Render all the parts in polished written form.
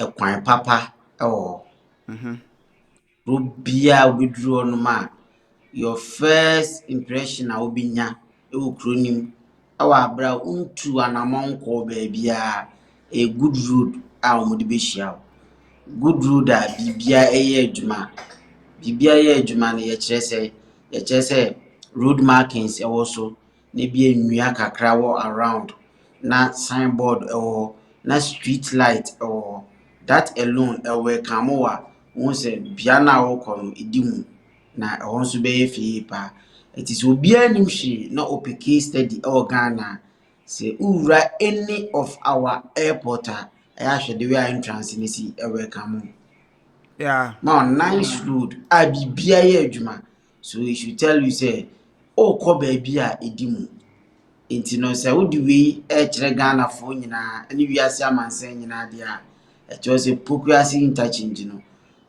Ɛkwan papa ɛwɔ hɔ. Kuro biara a wobɛduru hɔnom a, your first impression a wobɛnya ɛwɔ kuro no mu ɛwɔ abere a wontu anammɔn nkɔɔ baabiara, ɛyɛ good road a wɔde bɛhyia wo. Good road a biribiara ɛyɛ adwuma. Biribiara yɛ adwuma no, yɛkyerɛ sɛ road markings ɛwɔ so, na ebi nnua kakra wɔ around, na signboard ɛwɔ hɔ, na street light ɛwɔ hɔ. That alone ɛwɔ ka mo a wohu sɛ bea no a wokɔ no ɛdi mu na ɛhɔ nso bɛyɛ fɛ yie paa. Nti sɛ obiara nim hwee na ɔpɛ case study ɛwɔ Ghana a, sɛ wowura any of our airport a, ɛyɛ ahwɛ the way a entrance no si ɛwɔ ka mo. Ma nice road a biribiara yɛ adwuma. So it should tell you sɛ ɔrekɔ baabi a ɛdi mu. Nti no, sɛ wode wei ɛrekyerɛ Ghanafoɔ nyinaa ne wiase amansan nyinaa deɛ a, ɛkyerɛ sɛ Pokuase Interchange no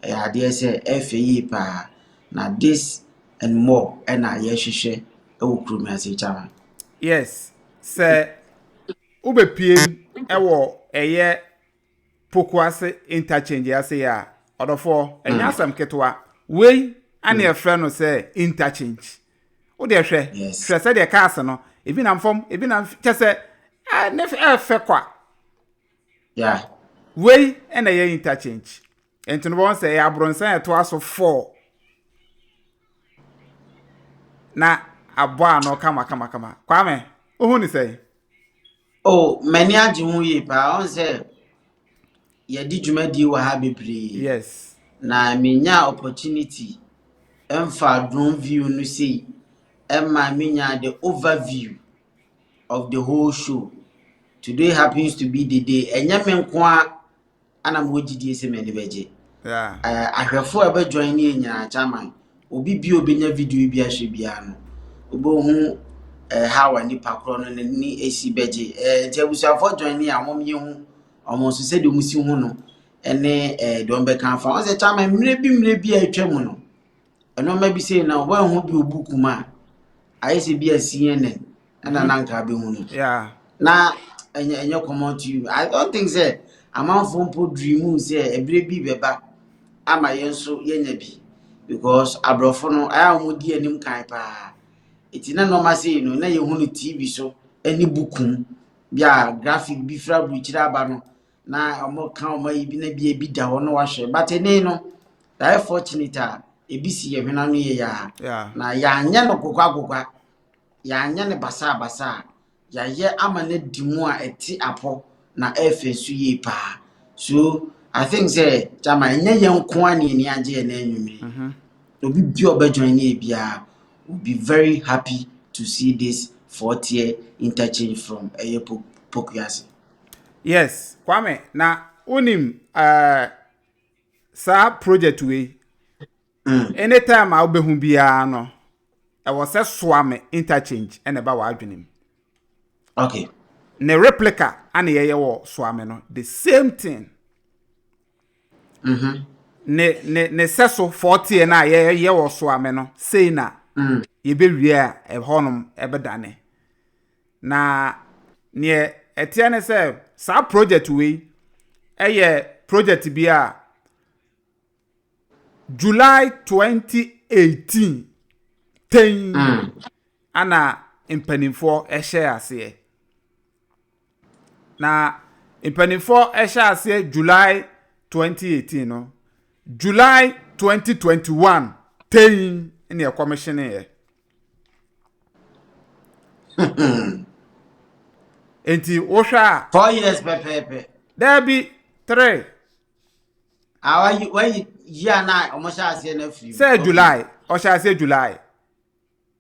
ɛyɛ adeɛ sɛ ɛfɛ yie paa, na this and more ɛna yɛrehwehwɛ ɛwɔ kurom ase, Chairman. Yes, sɛ wobɛpie ɛwɔ ɛyɛ Pokuase Interchange ase yi a, ɔdɔfoɔ, ɛnyɛ asɛm ketewa. Wei ane ɛfrɛ no sɛ interchange. Wode hwɛ, hwɛ sɛdeɛ cars no ebi nam fam, ebi nam kyɛ sɛ ne ɛfɛ kwa. Wei ɛna ɛyɛ interchange. Nti no, wɔn sɛ ɛyɛ abrɔnsan a ɛtoa so four na abɔ ano kama kama kama. Kwame, ohun ni sɛ? Oh, m'ani agye ho yie paa. Ɔn sɛ yɛde dwumadie wɔ ha bebree. Na menya opportunity ɛmfa drone view no sei ɛma menya the overview of the whole show. Today happens to be the day. Ɛnyɛ me nko a ana mewɔ gyidie sɛ m'ani bɛgye. Ahwɛfoɔ a ɛbɛjoin ne yɛ nyinaa, Chairman, obi bi a obɛnya video bi ahwɛ biara no, wobɛhu how a nipa korɔ no n'ani esi bɛgye. Nti abusuafoɔ join ne a, wɔn yɛ hu wɔn nso sɛdeɛ wɔn si hu no ɛne deɛ wɔn bɛka afa. Wɔn sɛ, Chairman, mmerɛ bi a atwa mu no, nneɛma bi sei na wɔn bi wɔ book mu a ayɛ sɛ bi a CNN ɛna nanka abɛhu no. Na ɛnyɛ common to you. I don't think sɛ amanfoɔ mpo dream sɛ ɛberɛ bi bɛba ama yɛn nso yɛnya bi, because aborɔfo no ayɛ a wɔn di anim kan paa. Eti na nneɛma sei no na yɛhu no TV so ɛne book mu bi a graphic bi fira aburukyire aba no, na wɔn ka wɔn ayi bi na bi ebi da hɔ na wahwɛ. But ɛne no yɛayɛ fortunate a ebi si yɛn hwene ano yie yaa. Na yɛanyɛ no kokwa kokwa, yɛanyɛ no basabasa a yɛayɛ ama no di mu a ɛte apɔ na ɛfɛ nso yie paa. So I think sɛ, Chairman, ɛnyɛ yɛn nko a ne yɛn ani agye yɛn anwummere. Obi bi a ɔbɛjoin ne yɛ biara will be very happy to see this four-tier interchange from ɛyɛ Pokuase. Yes, Kwame, na wonim saa project wei, anytime a wobɛhu biara no, ɛwɔ sɛ Soame Interchange ɛna ɛba w'adwene mu. Ne replica ana yɛyɛ wɔ Soame no, the same thing. Ne sɛ so four-tier no a yɛyɛ wɔ Soame no sei na yɛbɛwie a ɛhɔnom ɛbɛdane. Na neɛ ɛteɛ ne sɛ saa project wei ɛyɛ project bi a July 2018 ten ana mpanimfoɔ ɛhyɛ aseɛ. Na mpanimfoɔ ɛhyɛ aseɛ July 2018 no, July 2021 ten ne ɛkɔmhyɛneɛ. Nti wohwɛ a, 4 years pɛpɛɛpɛ. Daabi, three. Ah, wayi year na ɔmo hyɛ aseɛ no afiri mu. Sɛ July, ɔhyɛ aseɛ July.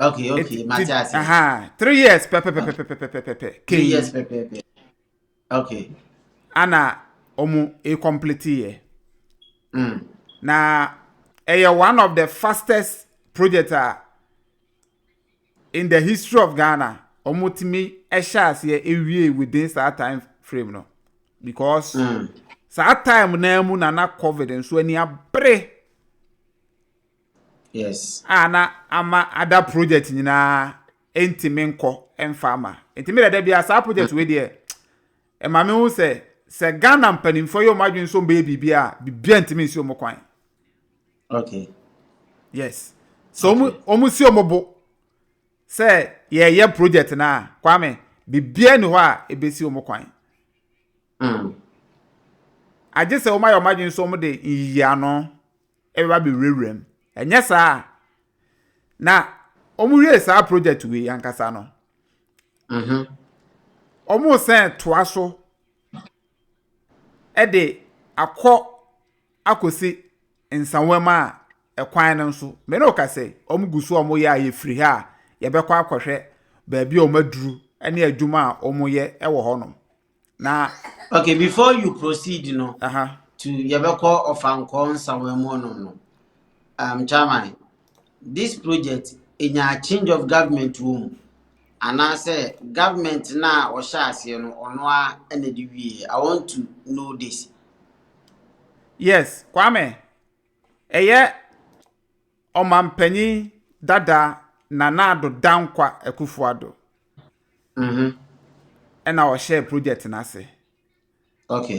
Okay, mate ase. Aha, 3 years pɛpɛpɛpɛpɛpɛpɛ. 3 years pɛpɛɛpɛ, okay. Ana ɔmo ecomplete yɛ. Na ɛyɛ one of the fastest project a in the history of Ghana ɔmo tumi ɛhyɛ aseɛ ewie within saa time frame no, because saa time naa mu na COVID nso ani abere a na ama ada project nyinaa ntumi nkɔ mfa ama. Ntumi dada bia saa project wei deɛ, ɛma mi hu sɛ Sɛ Ghana mpanimfoɔ yɛ wɔn adwene sɛ wɔbɛyɛ biribi a, biribiara ntumi nsi wɔn kwan. Yes. So wɔn si wɔn bo sɛ yɛyɛ project no a, Kwame, biribiara ni hɔ a ebesi wɔn kwan. Agye sɛ wɔn ayɛ wɔn adwene sɛ wɔn de nyiyiano ɛbɛba abɛwurawura mu. Ɛnyɛ saa a, na wɔn wie saa project wei ankasa no, wɔn sɛn toa so ɛde akɔ akɔsi Nsawam a ɛkwan no nso. Mene wo ka sɛ wɔn gu so a wɔyɛ a, yɛfiri ha a, yɛbɛkɔ akɔhwɛ baabi a wɔn aduru ne adwuma a wɔyɛ wɔ hɔnom. Na Okay, before you proceed no to yɛbɛkɔ Ɔfankɔ Nsawam hɔnom no, chairman, this project enya change of government wɔ mu anaasɛ government na ɔhyɛ aseɛ no, ɔno a ɛna de wie? I want to know this. Yes, Kwame, ɛyɛ ɔmampanyin dada Nana Addo Dankwa Akufo-Addo ɛna ɔhyɛɛ project no ase.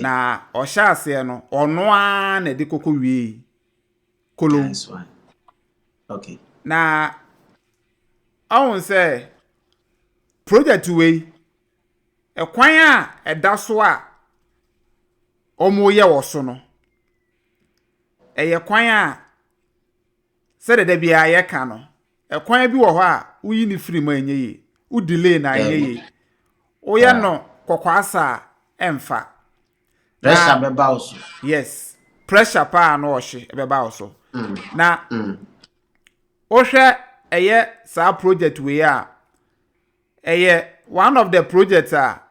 Na ɔhyɛ aseɛ no, ɔno ara na ɛde kɔkɔ wie kolom. Nice one. Na ɔhun sɛ project wei, ɛkwan a ɛda so a wɔreyɛ wɔ so no, ɛyɛ kwan a sɛdeɛ da biara yɛka no, ɛkwan bi wɔ hɔ a woyi ne firi mu a ɛnyɛ yie, wo delay na ɛnyɛ yie, woyɛ no kɔkɔɔ asa a, ɛmfa. Pressure bɛba wo so. Yes, pressure paa na ɔhye ɛbɛba wo so. Na wohwɛ ɛyɛ saa project wei a, ɛyɛ one of the projects a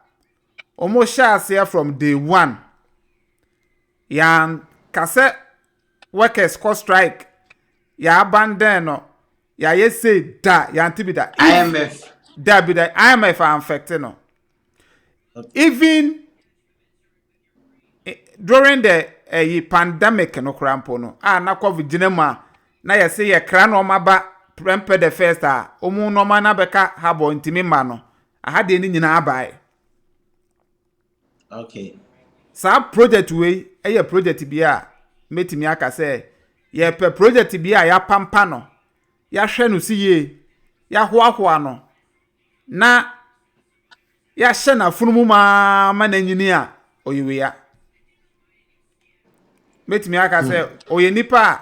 wɔn hyɛ aseɛ from day one. Yɛn kasɛ workers kɔ strike, yɛ abandon no, yɛayɛ sei da, yɛante bi da. IMF. Da bi da, IMF affect no. Even during the pandemic no koraa mpo no a, na COVID gyina mu a, na yɛsɛ yɛkra nneɛma ba Prempeh the First a, wɔn nneɛma no abɛka habɔ ntumi mma no aha deɛ no nyinaa baeɛ. Saa project wei yɛ project bi a mɛtumi aka sɛ yɛpɛ project bi a yɛapampa no, yɛahwɛ no si yie, yɛahoahoa no na yɛahyɛ n'afono mu maa ma n'anyini a, ɔyɛ wei a mɛtumi aka sɛ ɔyɛ nipa a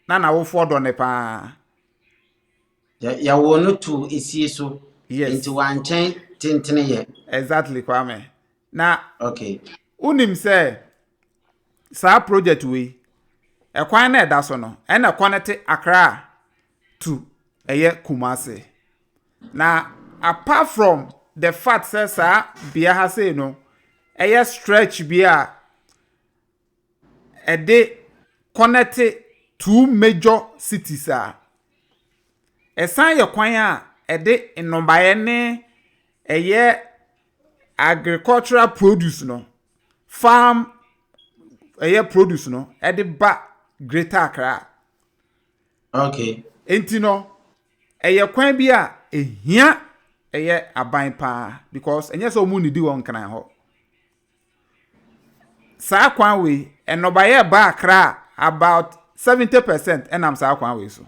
na n'awofoɔ dɔ ne paa. Yɛwɔ no to esie so. Nti wankyɛn tentene yɛ. Exactly, Kwame. Na wonim sɛ saa project wei, ɛkwan na ɛda so no, ɛna connect Accra to ɛyɛ Kumasi. Na apart from the fact sɛ saa bea ha sei no ɛyɛ stretch bi a ɛde connect two major cities a, ɛsan yɛ kwan a ɛde nnɔbaeɛ ne ɛyɛ agricultural produce no, farm ɛyɛ produce no, ɛde ba Greater Accra. Nti no, ɛyɛ kwan bi a ehia ɛyɛ aban paa, because ɛnyɛ sɛ wɔn nidi wɔ Nkran hɔ. Saa kwan wei, nnɔbaeɛ ba Accra about 70% ɛnam saa kwan wei so.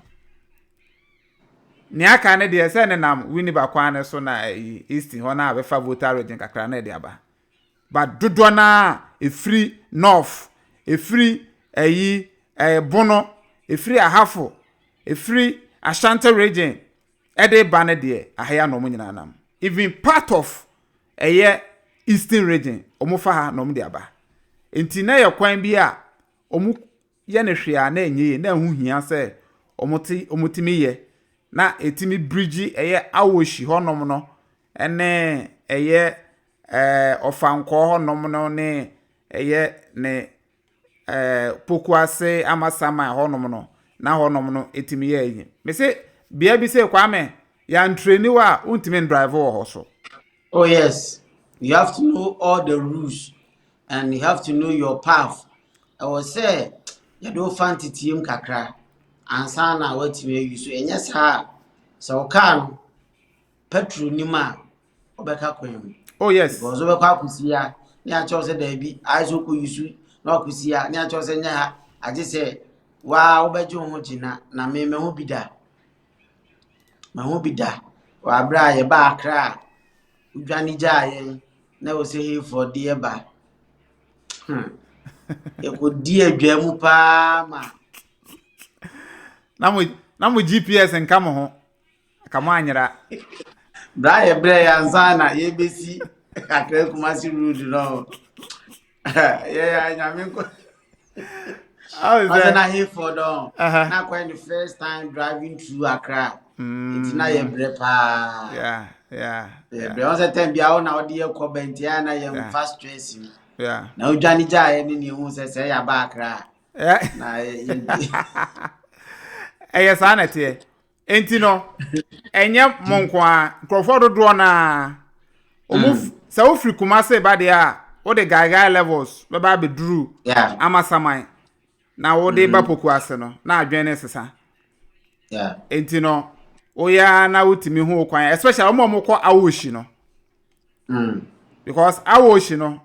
Nea aka ne deɛ sɛ nenam Winneba kwan no so na ɛyi Eastern hɔ na abɛfa Volta Region kakra na ɛde aba. But dodoɔ naa efiri north, efiri ɛyi Bono, efiri Ahafo, efiri Ashanti Region ɛde ba ne deɛ, aha na wɔn nyinaa nam. Even part of ɛyɛ Eastern Region, wɔn fa ha na wɔn de aba. Nti na yɛ kwan bi a wɔn yɛ ne hwee a na ɛnyɛ yie, na ɛho hia sɛ wɔn te wɔn tumi yɛ na ɛtumi bridge ɛyɛ Awoshie hɔnom no ɛne ɛyɛ Ɔfankɔɔ hɔnom no ne ɛyɛ ne Pokuase Amasaman hɔnom no, na hɔnom no ɛtumi yɛ ɛyi. Mese bea bi sɛ, Kwame, yɛantrani wɔ a, wontumi ndrive wɔ hɔ so. Oh yes, you have to know all the rules and you have to know your path. Ɛwɔ sɛ yɛde wo fa ntetiem kakra ansa na woatumi ayi so. Ɛnyɛ saa a, sɛ wo kaa no petrol nim a, wobɛka kwan mu. Oh yes. Because wobɛkɔ akɔsi a Ne akyerɛ wo sɛ daabi, ayɛ sɛ wokɔ yusu na wakɔsi ha. Ne akyerɛ wo sɛ nyɛ ha, agye sɛ waa wobɛgye wo ho gyina. Na me mahu bi da. Mahu bi da. Wɔ aberɛ a yɛbaa Accra a, wodwane gyaa yɛn na ɛwɔ sɛ Hayford de yɛba. Yɛkɔdi adwa mu paa ma. Na mo GPS nka mo ho. Ka mo anyera. Bra yɛ brɛ yɛ ansa na yɛbɛsi Accra Kumasi road no. Yɛ nyame nkɔ. Ɔsɛ na Hayford ɔn. Na akɔyɛ ne first time driving through Accra. Nti na yɛ brɛ paa. Yɛ brɛ. Ɔsɛ time bia wo na ɔde yɛ kɔ bɛ nti ayɛ na yɛ mfa stress mu. Na odwane gyaa yɛ ne ne ehu sɛ sɛ yɛ aba Accra. Na yɛ. Ɛyɛ saa na ɛteɛ. Enti no, ɛnyɛ mo nko ara, nkurɔfoɔ dodoɔ no ara, wɔn mm. sɛ wofiri Kumase ba deɛ a, wode Gaigai levels bɛba abɛduru yeah. Amasaman na wode ba mm-hmm. Poku ase no, na adwene ne sesa. Yeah. Enti no, woyɛ ara na wotumi ho kwan, especially wɔn a wɔkɔ Awohyi no. Because Awohyi no,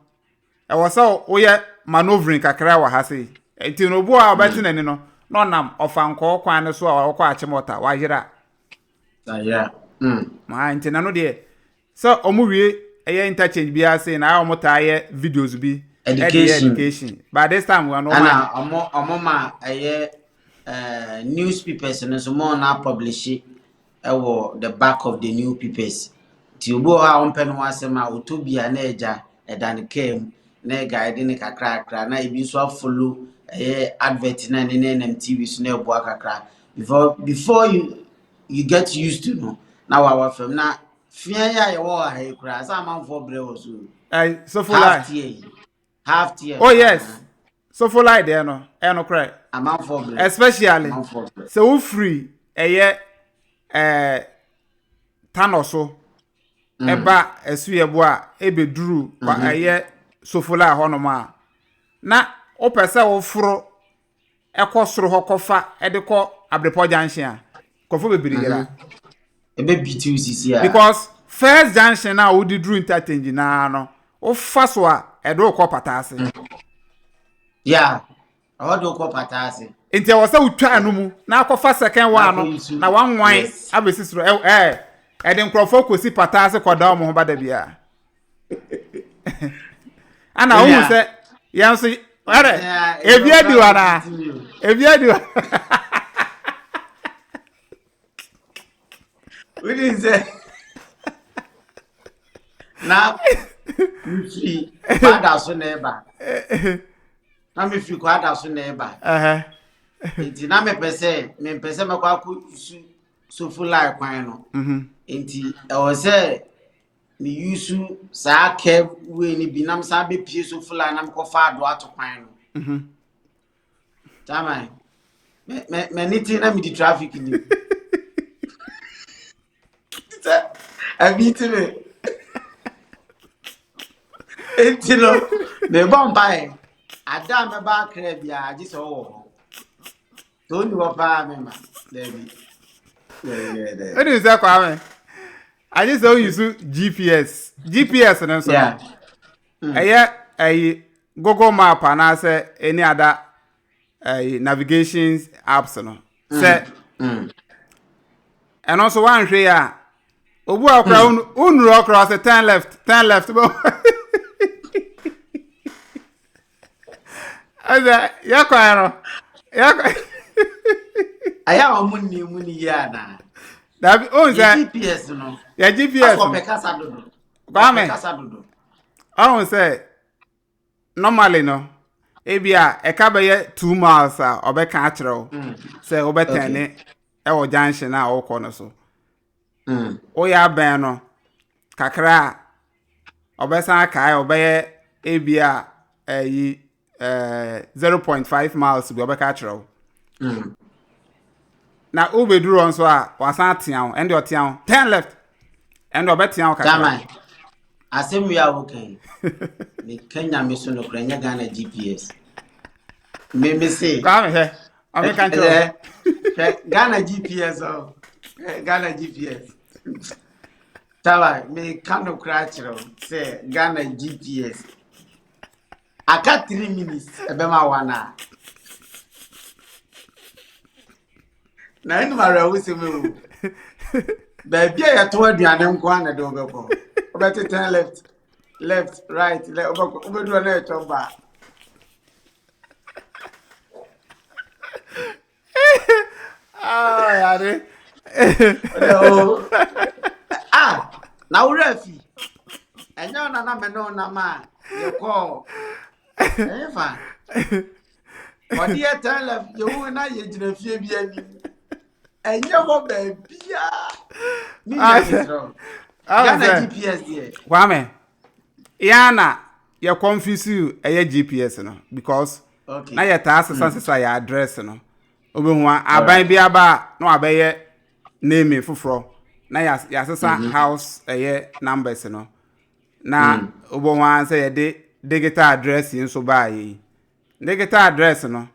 ɛwɔ sɛ woyɛ maneuvering kakra wɔ ha sei. Nti no obi a ɔbɛte n'ani no na ɔnam ɔfankɔɔ kwan no so a ɔkɔ Achimota wayera. Ayera. Ah, nti na no deɛ sɛ ɔmo wie ɛyɛ interchange biara sei na ayɛ ɔmo taa yɛ videos bi education. Education. But this time wɔn ɔmo ɔmo ɔmo ma ɛyɛ ɛɛ newspapers no so mo na publish wɔ the back of the new papers. Nti obi wɔ hɔ a ɔmpɛ ne ho asɛm a ɔtɔ bi a na agya ɛda ne kaa mu na ɛguide ne kakrakra na ebi nso afolo ɛyɛ advert na ɛne ne nam TV so na ɛboa kakra before you get used to no na wawa fam na fia yi a yɛwɔ wɔ ha yi koraa sɛ amanfoɔ brɛ wɔ so. Ɛy Sofolai. Half tear yi. Half tear. Oh yes. Sofolai deɛ no ɛyɛ nokorɛ. Amanfoɔ brɛ. Especially sɛ wofiri ɛyɛ ɛɛ tanɔ so ɛba ɛsuyɛbo a ɛbɛduru ɛyɛ Sofolai hɔnom a na wopɛ sɛ woforo ɛkɔ soro hɔ kɔfa ɛde kɔ Abrepɔ junction a nkurɔfoɔ bebree yera. Ebe beat you sisi a. Because first junction a wode duru interchange naa no wofa so a ɛde wokɔ pata ase. Yeah, ɛhɔ de wokɔ pata ase. Nti ɛwɔ sɛ wotwa ɛno mu na akɔfa second one no na wanwan abɛsi soro ɛ ɛ ɛde nkurɔfoɔ kɔsi pata ase kɔda wɔn ho ba da biara. Ana wohu sɛ yɛn nso ɛrɛ ebi adi wa na ebi adi wa. Wodi sɛ na mefiri kwada so na ɛba na mefiri kwada so na ɛba nti na mepɛ sɛ mempɛ sɛ mɛkɔ akɔ su sofo line kwan no nti ɛwɔ sɛ meyusu saa curve way no bi na mesan bɛpie sofo line na mekɔfa ado ato kwan no Chairman, m'ani te na medi traffic ni. Sɛ ɛbi ti me. Enti no, mebɔ mpaeɛ. Ada a mɛba akra biara gye sɛ ɔwɔ hɔ. Sɛ ɔnni hɔ paa mema. Daabi. Ɛne sɛ Kwame, agye sɛ woyi so GPS. GPS no nso no, ɛyɛ ɛyi Google Map anaasɛ any other ɛyi navigation apps no. Sɛ ɛno nso woanhwɛ yi a, obu a ɔkora wonnuru ɔkora ɔsɛ turn left, turn left. Ɛsɛ yɛkwan no yɛkwan. Ɛyɛ a wɔn nni mu ni yie anaa? Dabi o sɛ. Yɛ GPS no. Yɛ GPS no. Asɔ ɔpɛ kasa dodo. Kwame. Ɔpɛ kasa dodo. Ɔhun sɛ normally no ebi a ɛka bɛyɛ 2 miles a ɔbɛka akyerɛ wo sɛ wobɛtɛn ne ɛwɔ junction a ɔkɔ no so. Woyɛ abɛn no kakra a ɔbɛsan akae ɔbɛyɛ ebi a ɛyi 0.5 miles bi ɔbɛka akyerɛ wo. Na wobɛduru hɔ nso a wasan atea wo, ɛnde ɔtea wo turn left, ɛnde ɔbɛtea wo kakra. Chairman, asɛm wi a woka yi, meka Nyame so nokorɛ nyɛ Ghana GPS. Me me se. Kwame hwɛ, ɔmeka nkyerɛ wo. Hwɛ Ghana GPS o. Ghana GPS. Chairman, meka nokorɛ akyerɛ wo sɛ Ghana GPS. Aka 3 minutes, ɛbɛma 1 hour. Na ɛnum awerɛhosɛm o. Baabi a yɛto aduane nko a na de wobɛkɔ. Wobɛte turn left, left, right, left, wobɛkɔ, wobɛduru na ɛtɔ ba. Ah, yare. Oh. Ah, na worɛ afi. Ɛnyɛ wo nana me ne wo nam a yɛkɔɔ ɛyɛ fa. Ɔde yɛ turn left, yɛhu na yɛgyina fie bi anim. Ɛnyɛ hɔ baabiaa. Ne Ah, nua mesrɛ wo. Ghana GPS deɛ. Kwame, yɛa na yɛ confuse ɛyɛ GPS no because na yɛtaa sesa sesa yɛ address no. Wobɛhu a aban bi aba a na wabɛyɛ name foforɔ na yɛasesa house ɛyɛ numbers no. Na wobɛhu a sɛ yɛde digital address yi nso baa yi. Digital address no,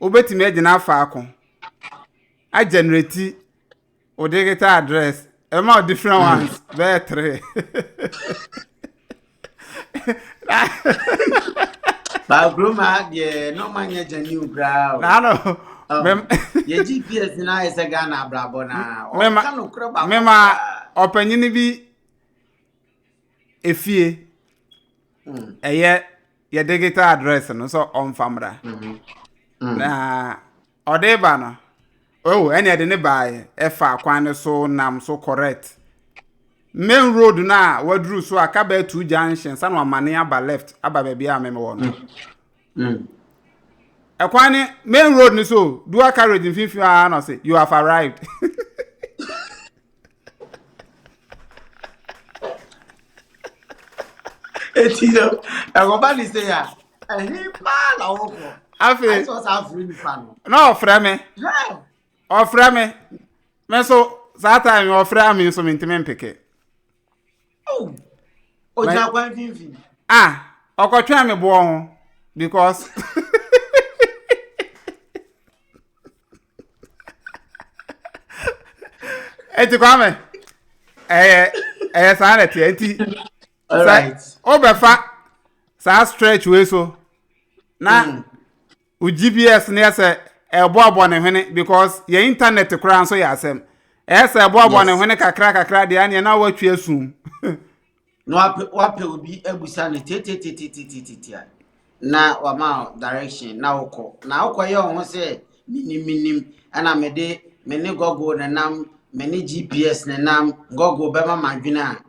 wobɛtumi agyina faako agenerate o digital address, ɛma o different ones bɛyɛ three. Baakurom ha deɛ na ɔma nyɛ gyaniw koraa o. Naano Oh, mem yɛ GPS na ayɛ sɛ Ghana abrabɔ na mema ɔka nokorɛ baako mema koraa. ɔpanyini bi efie ɛyɛ yɛ digital address no sɛ ɔmfa mmra na ɔde ba no oh, ɛne ɛde ne baeɛ ɛfa kwan no so nam so correct main road no a waduru so a ka bɛyɛ two junction sanni wamane aba left aba baabi a mɛmɛ wɔ no. Ɛkwan ne main road no so, dual carriage mfimfini a, na ɔsɛ, "You have arrived." Eti no ɛkɔba ne sɛ a ɛhe paa na wokɔ? Afei ayɛ sɛ ɔsa afiri nipa no. Na ɔfrɛ me. Hɛ! Ɔfrɛ me nso saa time ɔfrɛ me nso mentumi mpick. Oh, ogyina kwan mfimfini. Ah, ɔkɔtwɛn me boɔ ho because eti Kwame, ɛyɛ saa na ɛteɛ nti sɛ wobɛfa saa stretch wei so na wo GPS ne yɛ sɛ ɛboaboa ne hwene because yɛn internet koraa nso yɛ asɛm, ɛyɛ sɛ ɛboaboa ne hwene kakra kakra deɛ, aneɛ na woatwi asum. Na wapɛ obi abusa no tietietie a na wama wo direction na wokɔ na wokɔyɛ wo ho sɛ minim minim, ɛna mede me ne Google nenam, me ne GPS nenam. Google bɛma m'adwene a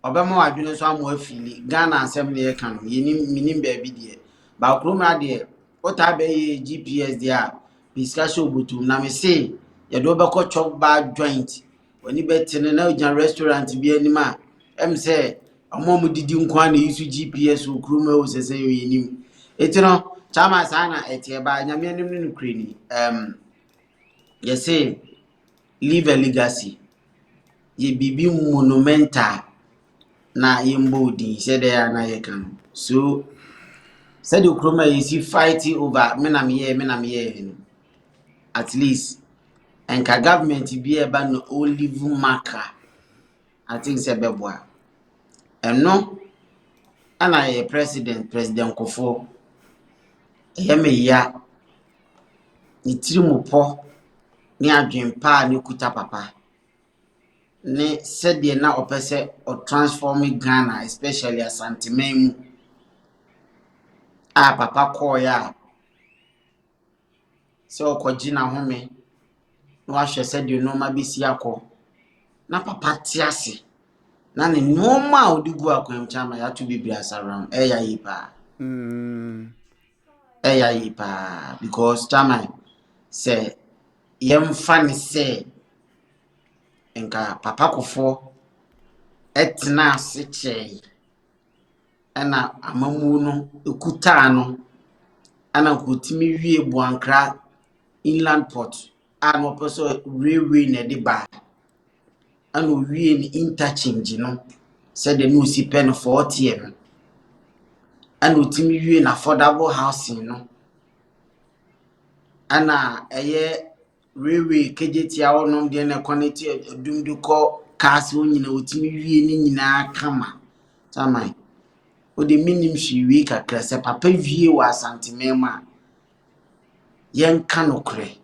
ɔbɛma w'adwene nso ama afili Ghana asɛm ne yɛka no, yɛnim minim baabi deɛ baakurom ha deɛ wotaa bɛyɛ GPS deɛ a pisika hyɛ obotom na mese yɛde wobɛkɔ chop bar joint, w'ani bɛtene na ogyina restaurant bi anim a ɛm sɛ ɔmo a ɔmo didi nko a na yi so GPS wɔ kurom ɛwɔ sɛ yɛ yɛnim. Eti no kyama saa na ɛteɛ ba Nyame anim ne nokorɛ ni. Yɛse leave a legacy, yɛ biribi monumental na yɛmbɔ wo din sɛdeɛ a na yɛka no so, sɛdeɛ kurom a yɛsi fight over me na meyɛɛ, me na meyɛɛ no, at least nka government bi a ɛba no ɔleave mark a I think sɛ bɛboa. Ɛno ɛna yɛ President Kufuor, ɛyɛ me ya ne tiri mu pɔ ne adwene pa a ne kuta papa ne sɛdeɛ na ɔpɛ sɛ ɔtransform Ghana, especially Asanteman mu a papa kɔɔeɛ a sɛ ɔkɔgye n'ahome na wahwɛ sɛdeɛ nneɛma bɛsi akɔ na papa te ase na ne nneɛma a ɔde gu akwankyɛn ama yɛato bebree asaram, ɛyɛ yie paa. Ɛyɛ yie paa because chairman, sɛ yɛmfa ne sɛ nka Papa Kufuor ɛtena ase kyɛe ɛna amammuo no ekutaa no, ɛna nka otumi wie Boankra Inland Port a na ɔpɛ sɛ railway na ɛde ba, ɛna owie ne interchange no sɛdeɛ na osi pɛ no fɔɔteɛ no, ɛna otumi wie na affordable housing no, ɛna ɛyɛ railway Kejetia hɔnom deɛ na ɛconnect Adum de kɔ Kaase hɔ nyinaa, otumi wie ne nyinaa kama. Chairman, Wode menim hwee wie kakra sɛ papa wie wɔ Asanteman mu a, yɛnka nokorɛ.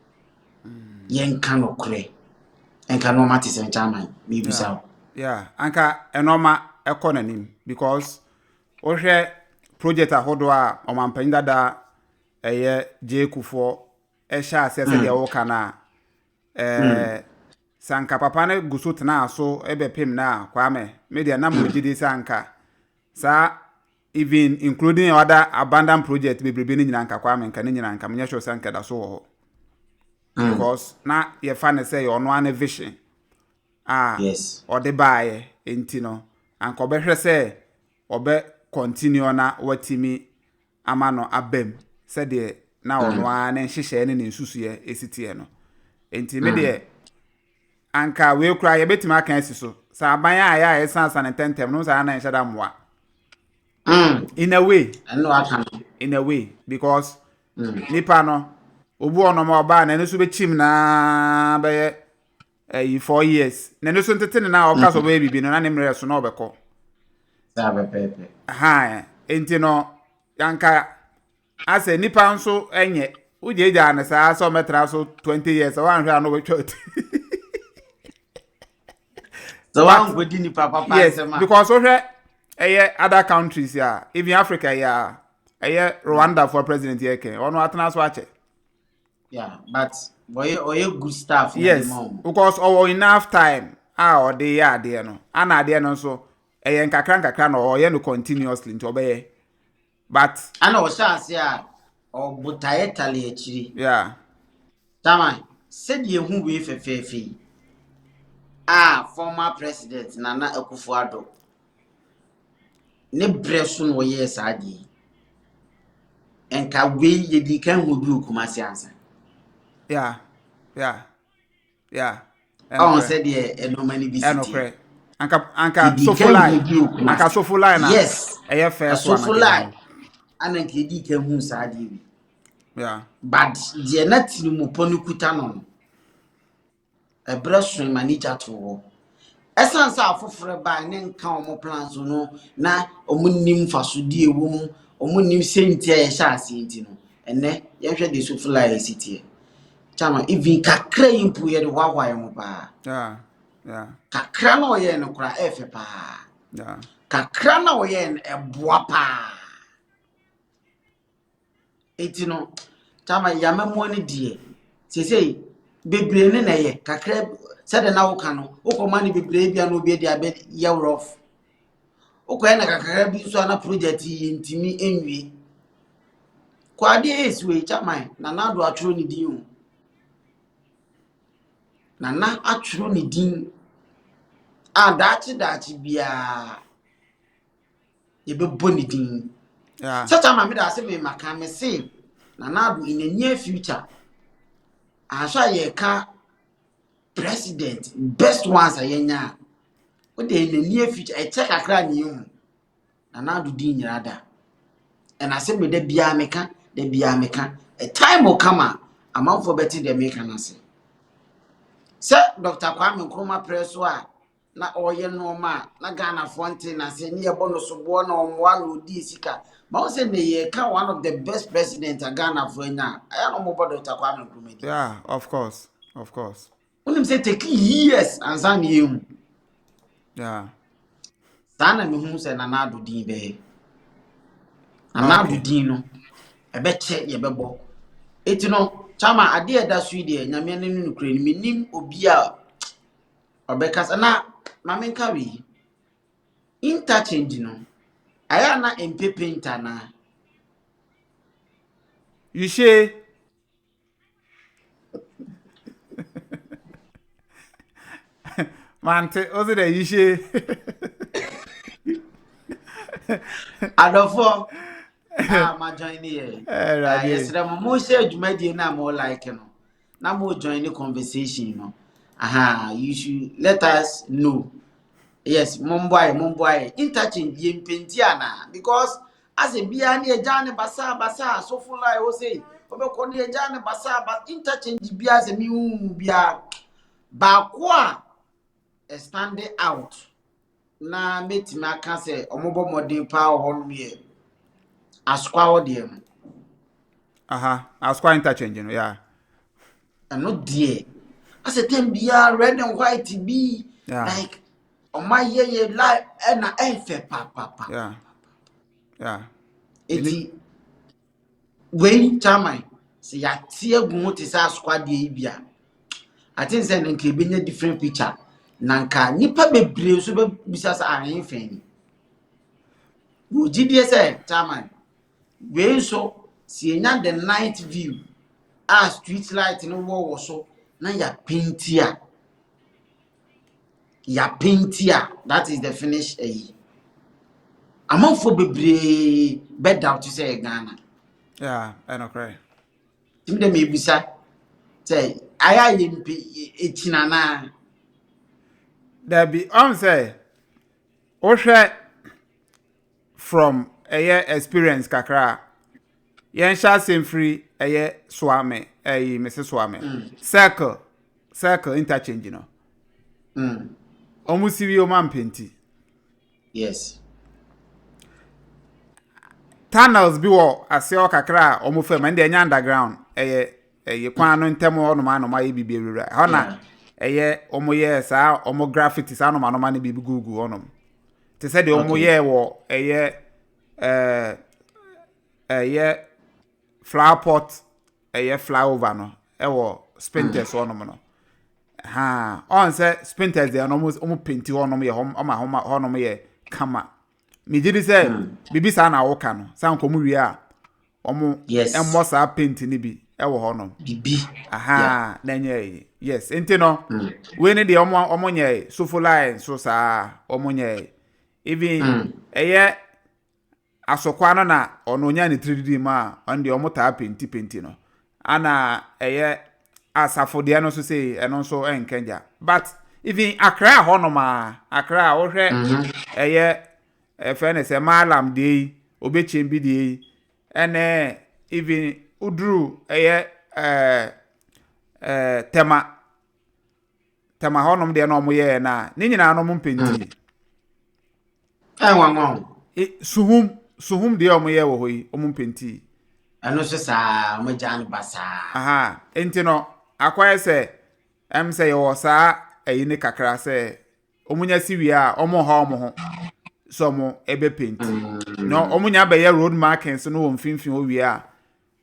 Yɛnka nokorɛ. Nka nneɛma te sɛ nkyɛn mebisa wo. Yeah, anka ɛnɔɔma ɛkɔ n'anim because wohwɛ project ahodoɔ a ɔmanpanyin dada ɛyɛ J. Kufuor ɛhyɛ aseɛ sɛdeɛ wɔka no a, sɛ anka papa no gu so tenaa so ɛbɛpem no a, Kwame, me deɛ na mo gye di sɛ anka saa, even including other abandoned project bebrebe no nyinaa, nka Kwame, nka ne nyinaa nka menyɛ sure sɛ nka da so wɔ hɔ because na yɛfa ne sɛ yɛ ɔno ara ne vision a ɔde baeɛ. Nti no anka ɔbɛhwɛ sɛ ɔbɛ continue na watumi ama no aba mu sɛdeɛ na ɔno ara ne nhyehyɛeɛ ne ne nsusuiɛ esi teɛ no. Nti me deɛ, anka wei koraa yɛbɛtumi aka asi so sɛ aban a ɛyɛ a yɛsansa ne ntɛntɛm no saa na nhyɛ da mmoa in a way. Ɛno aka no. In a way, because nipa no obi wɔ nom a ɔbaa n'ani so bɛkyim naa bɛyɛ ɛyi 4 years, n'ani so ntete ne na ɔka sɛ ɔbɛyɛ biribi no na ne mmerɛ so na ɔbɛkɔ. Saa pɛpɛɛpɛ. Ha nti no yanka asɛ nipa nso nyɛ wogyagyaa ne saa sɛ ɔmɛtena so 20 years a wanhwɛ a na ɔbɛtwa ti. Sɛ wankɔdi nipa papa nsɛm a. Because wohwɛ ɛyɛ other countries a, even Africa yɛ a, ɛyɛ Rwanda for president yɛ kɛn ɔno atena so akyɛ. Yeah, but ɔyɛ good staff na de ma wɔn. Because ɔwɔ enough time a ɔde yɛ adeɛ no, ana adeɛ no nso ɛyɛ nkakra nkakra na ɔyɛ no continuously, nti ɔbɛyɛ, but Ana ɔhyɛ ase a ɔbotaeɛ tale akyiri. Tama sɛdeɛ ehu wei fɛfɛɛfɛ yi a, former President Nana Akufo-Addo ne berɛ so na ɔyɛɛ saa adeɛ yi, nka wei yɛdi kan hu bi wɔ Kumasi ansa. Ɔn sɛdeɛ ɛnɔɔma no bi si teɛ. Ɛnokorɛ, anka Yɛdi kan Sofoline hu bi wɔ Kumasi. Anka Sofoline na ɛyɛ first one. Sofoline ana nka yɛdi kan hu saa adeɛ bi. But deɛ na tirimupɔ no kuta no, ɛberɛ so ma ne gya to hɔ. Ɛsiane sɛ afoforɔ baa ne nka wɔn plans no na wɔn nim mfasodie wɔ mu, wɔn nim sɛnti a yɛhyɛ aseɛ nti no, ɛnɛ yɛhwɛ de Sofoline esi teɛ. Chama, even kakra yi mpo yɛde hoahoa yɛn ho paa. Kakra na ɔyɛɛ no koraa ɛɛfɛ paa. Kakra na ɔyɛɛ no ɛboa paa. Eti no, Chama, yamamuo no deɛ, seesei bebree ne na ɛyɛ kakra sɛdeɛ na woka no, wokɔma no bebree bia na obi de abɛyɛ rough. Wokɔyɛ no kakra bi nso a na project yi yɛntumi nwie. Kɔ adeɛ esi wei, Chama, Nana Addo atwerɛ ne din o. Nana atwerɛ ne din a daakye daakye biara yɛbɛbɔ ne din. Sɛ Chama, meda ase me maka me se Nana Addo in the near future ahwɛ a yɛka president best ones a yɛnya a, wode in the near future ɛkyɛ kakra ne yɛhu Nana Addo din nyina da. Ɛna sɛ me da biara meka, da biara meka, a time will come a amanfoɔ bɛte deɛ meka no ase sɛ Dr. Kwame Nkrumah prɛ so a na ɔreyɛ nneɛma a na Ghanafoɔ nte n'ase ne yɛbɔ no soboɔ na ɔmmoa na ɔdi sika ma wo sɛ ne yɛka one of the best president a Ghanafoɔ anya a, ɛyɛ na ɔmobɔ Dr. Kwame Nkrumah din. Yeah, of course, of course. Wonim sɛ take years ansa ne yɛhu. Saa na mehu sɛ Nana Addo din bɛyɛ. Nana Addo din no ɛbɛkyɛ yɛbɛbɔ. Eti no, Chama, adeɛ a ɛda so yi deɛ, Nyame ne no nokorɛ no, menim obi a ɔbɛkasa na ma menka wei. Interchange no ayɛ a na mpe paint anaa? You say mante o sɛ dɛ you say. Adɔfoɔ a ma join ne yɛ, Awurade. Yɛsrɛ mo, monhyɛ dwumadie no a mo like no na mo join the conversation no. Aha, you should let us know. Yes, momboa yɛ, momboa yɛ. Interchange yɛ mpaint anaa? Because asɛ biara ne yɛgya ne basaa basaa Sofoline hɔ sei wobɛkɔ ne yɛgya ne basaa ba interchange biara sɛ mehu biara baako a stand out. na mɛtumi aka sɛ ɔmobɔ mmɔden paa wɔ hɔnom yɛ Asokwa hɔ deɛ no. Aha, Asokwa interchange no, yeah. Ɛno deɛ, asɛ time biara red and white bi, like ɔmo ayɛ yɛ light ɛna ɛfɛ paapapa. Eti wei, chairman, sɛ yɛate agu ho te sɛ Asokwa deɛ yi bi a, I think sɛ no nka ebɛnya different picture na nka nipa bebree nso bɛbisa sɛ ahen fɛn ni. Wɔgyidie sɛ, chairman, wei nso sɛ yɛnya the night view a street light no wɔ so na yɛapaint a, yɛapaint a, that is the finish. Ayi, amanfoɔ bebree bɛda to sɛ yɛ Ghana. Yeah, ɛnokorɛ. Tumi dɛ mebisa sɛ ayɛ a yɛmpe ɛkyina naa. Dabi, ɔn sɛ wohwɛ from ɛyɛ experience kakra a yɛnhyɛ asɛm firi ɛyɛ Suame, ɛyi mese Suame Circle interchange no, ɔmo si wie, ɔmo ampaint. Tunnels bi wɔ aseɛ hɔ kakra a ɔmo fam, ɛno deɛ ɛnyɛ underground, ɛyɛ kwan no ntɛm hɔ nom a na ɔmo ayɛ biribi awura hɔ na ɛyɛ ɔmo yɛ saa ɔmo graffiti saa noma no biribi gugu hɔnom te sɛ deɛ ɔmo yɛ wɔ ɛyɛ flower pot, ɛyɛ flyover no ɛwɔ Spintex hɔnom no ha. Ɔn sɛ Spintex deɛ no, ɔmo paint hɔnom yɛ hɔ ɔma hɔnom yɛ kama. Megye di sɛ biribi saa na awoka no saa nkɔmɔ wie a ɔmo ɛmmɔ saa paint no bi ɛwɔ hɔnom. Bibi. Aha, na ɛnyɛ yi, yes. Nti no, wei ne deɛ ɔmo nyɛ Sofoline so saa ɔmo nyɛ even ɛyɛ Asokwa no na ɔno onya ne tiri didi mu a, ɔno deɛ ɔmo taa paint paint no ana ɛyɛ Asafo deɛ no nso sei, ɛno nso ɛnkɛ gya. But even Accra hɔnom a, Accra a wohwɛ ɛyɛ ɛfɛ ne sɛ Maalam deɛ yi, Obɛkyɛn bi deɛ yi, ɛne even uduru ɛyɛ ɛɛ ɛɛ Tema hɔnom deɛ na ɔmo yɛɛ na ne nyinaa no ɔmo mpaint. Ɛnwanwa o. Suhum deɛ ɔmo yɛ wɔ hɔ yi, ɔmo mpaint. Ɛno nso saa, ɔmo gya no basaa. Aha, nti no akɔyɛ sɛ sɛ yɛwɔ saa ɛyi ne kakra sɛ ɔmo nya si wie a, ɔmo ha ɔmo ho sɛ ɔmo ɛbɛ paint na ɔmo nya bɛyɛ road markings no wɔ mfimfini hɔ wie a,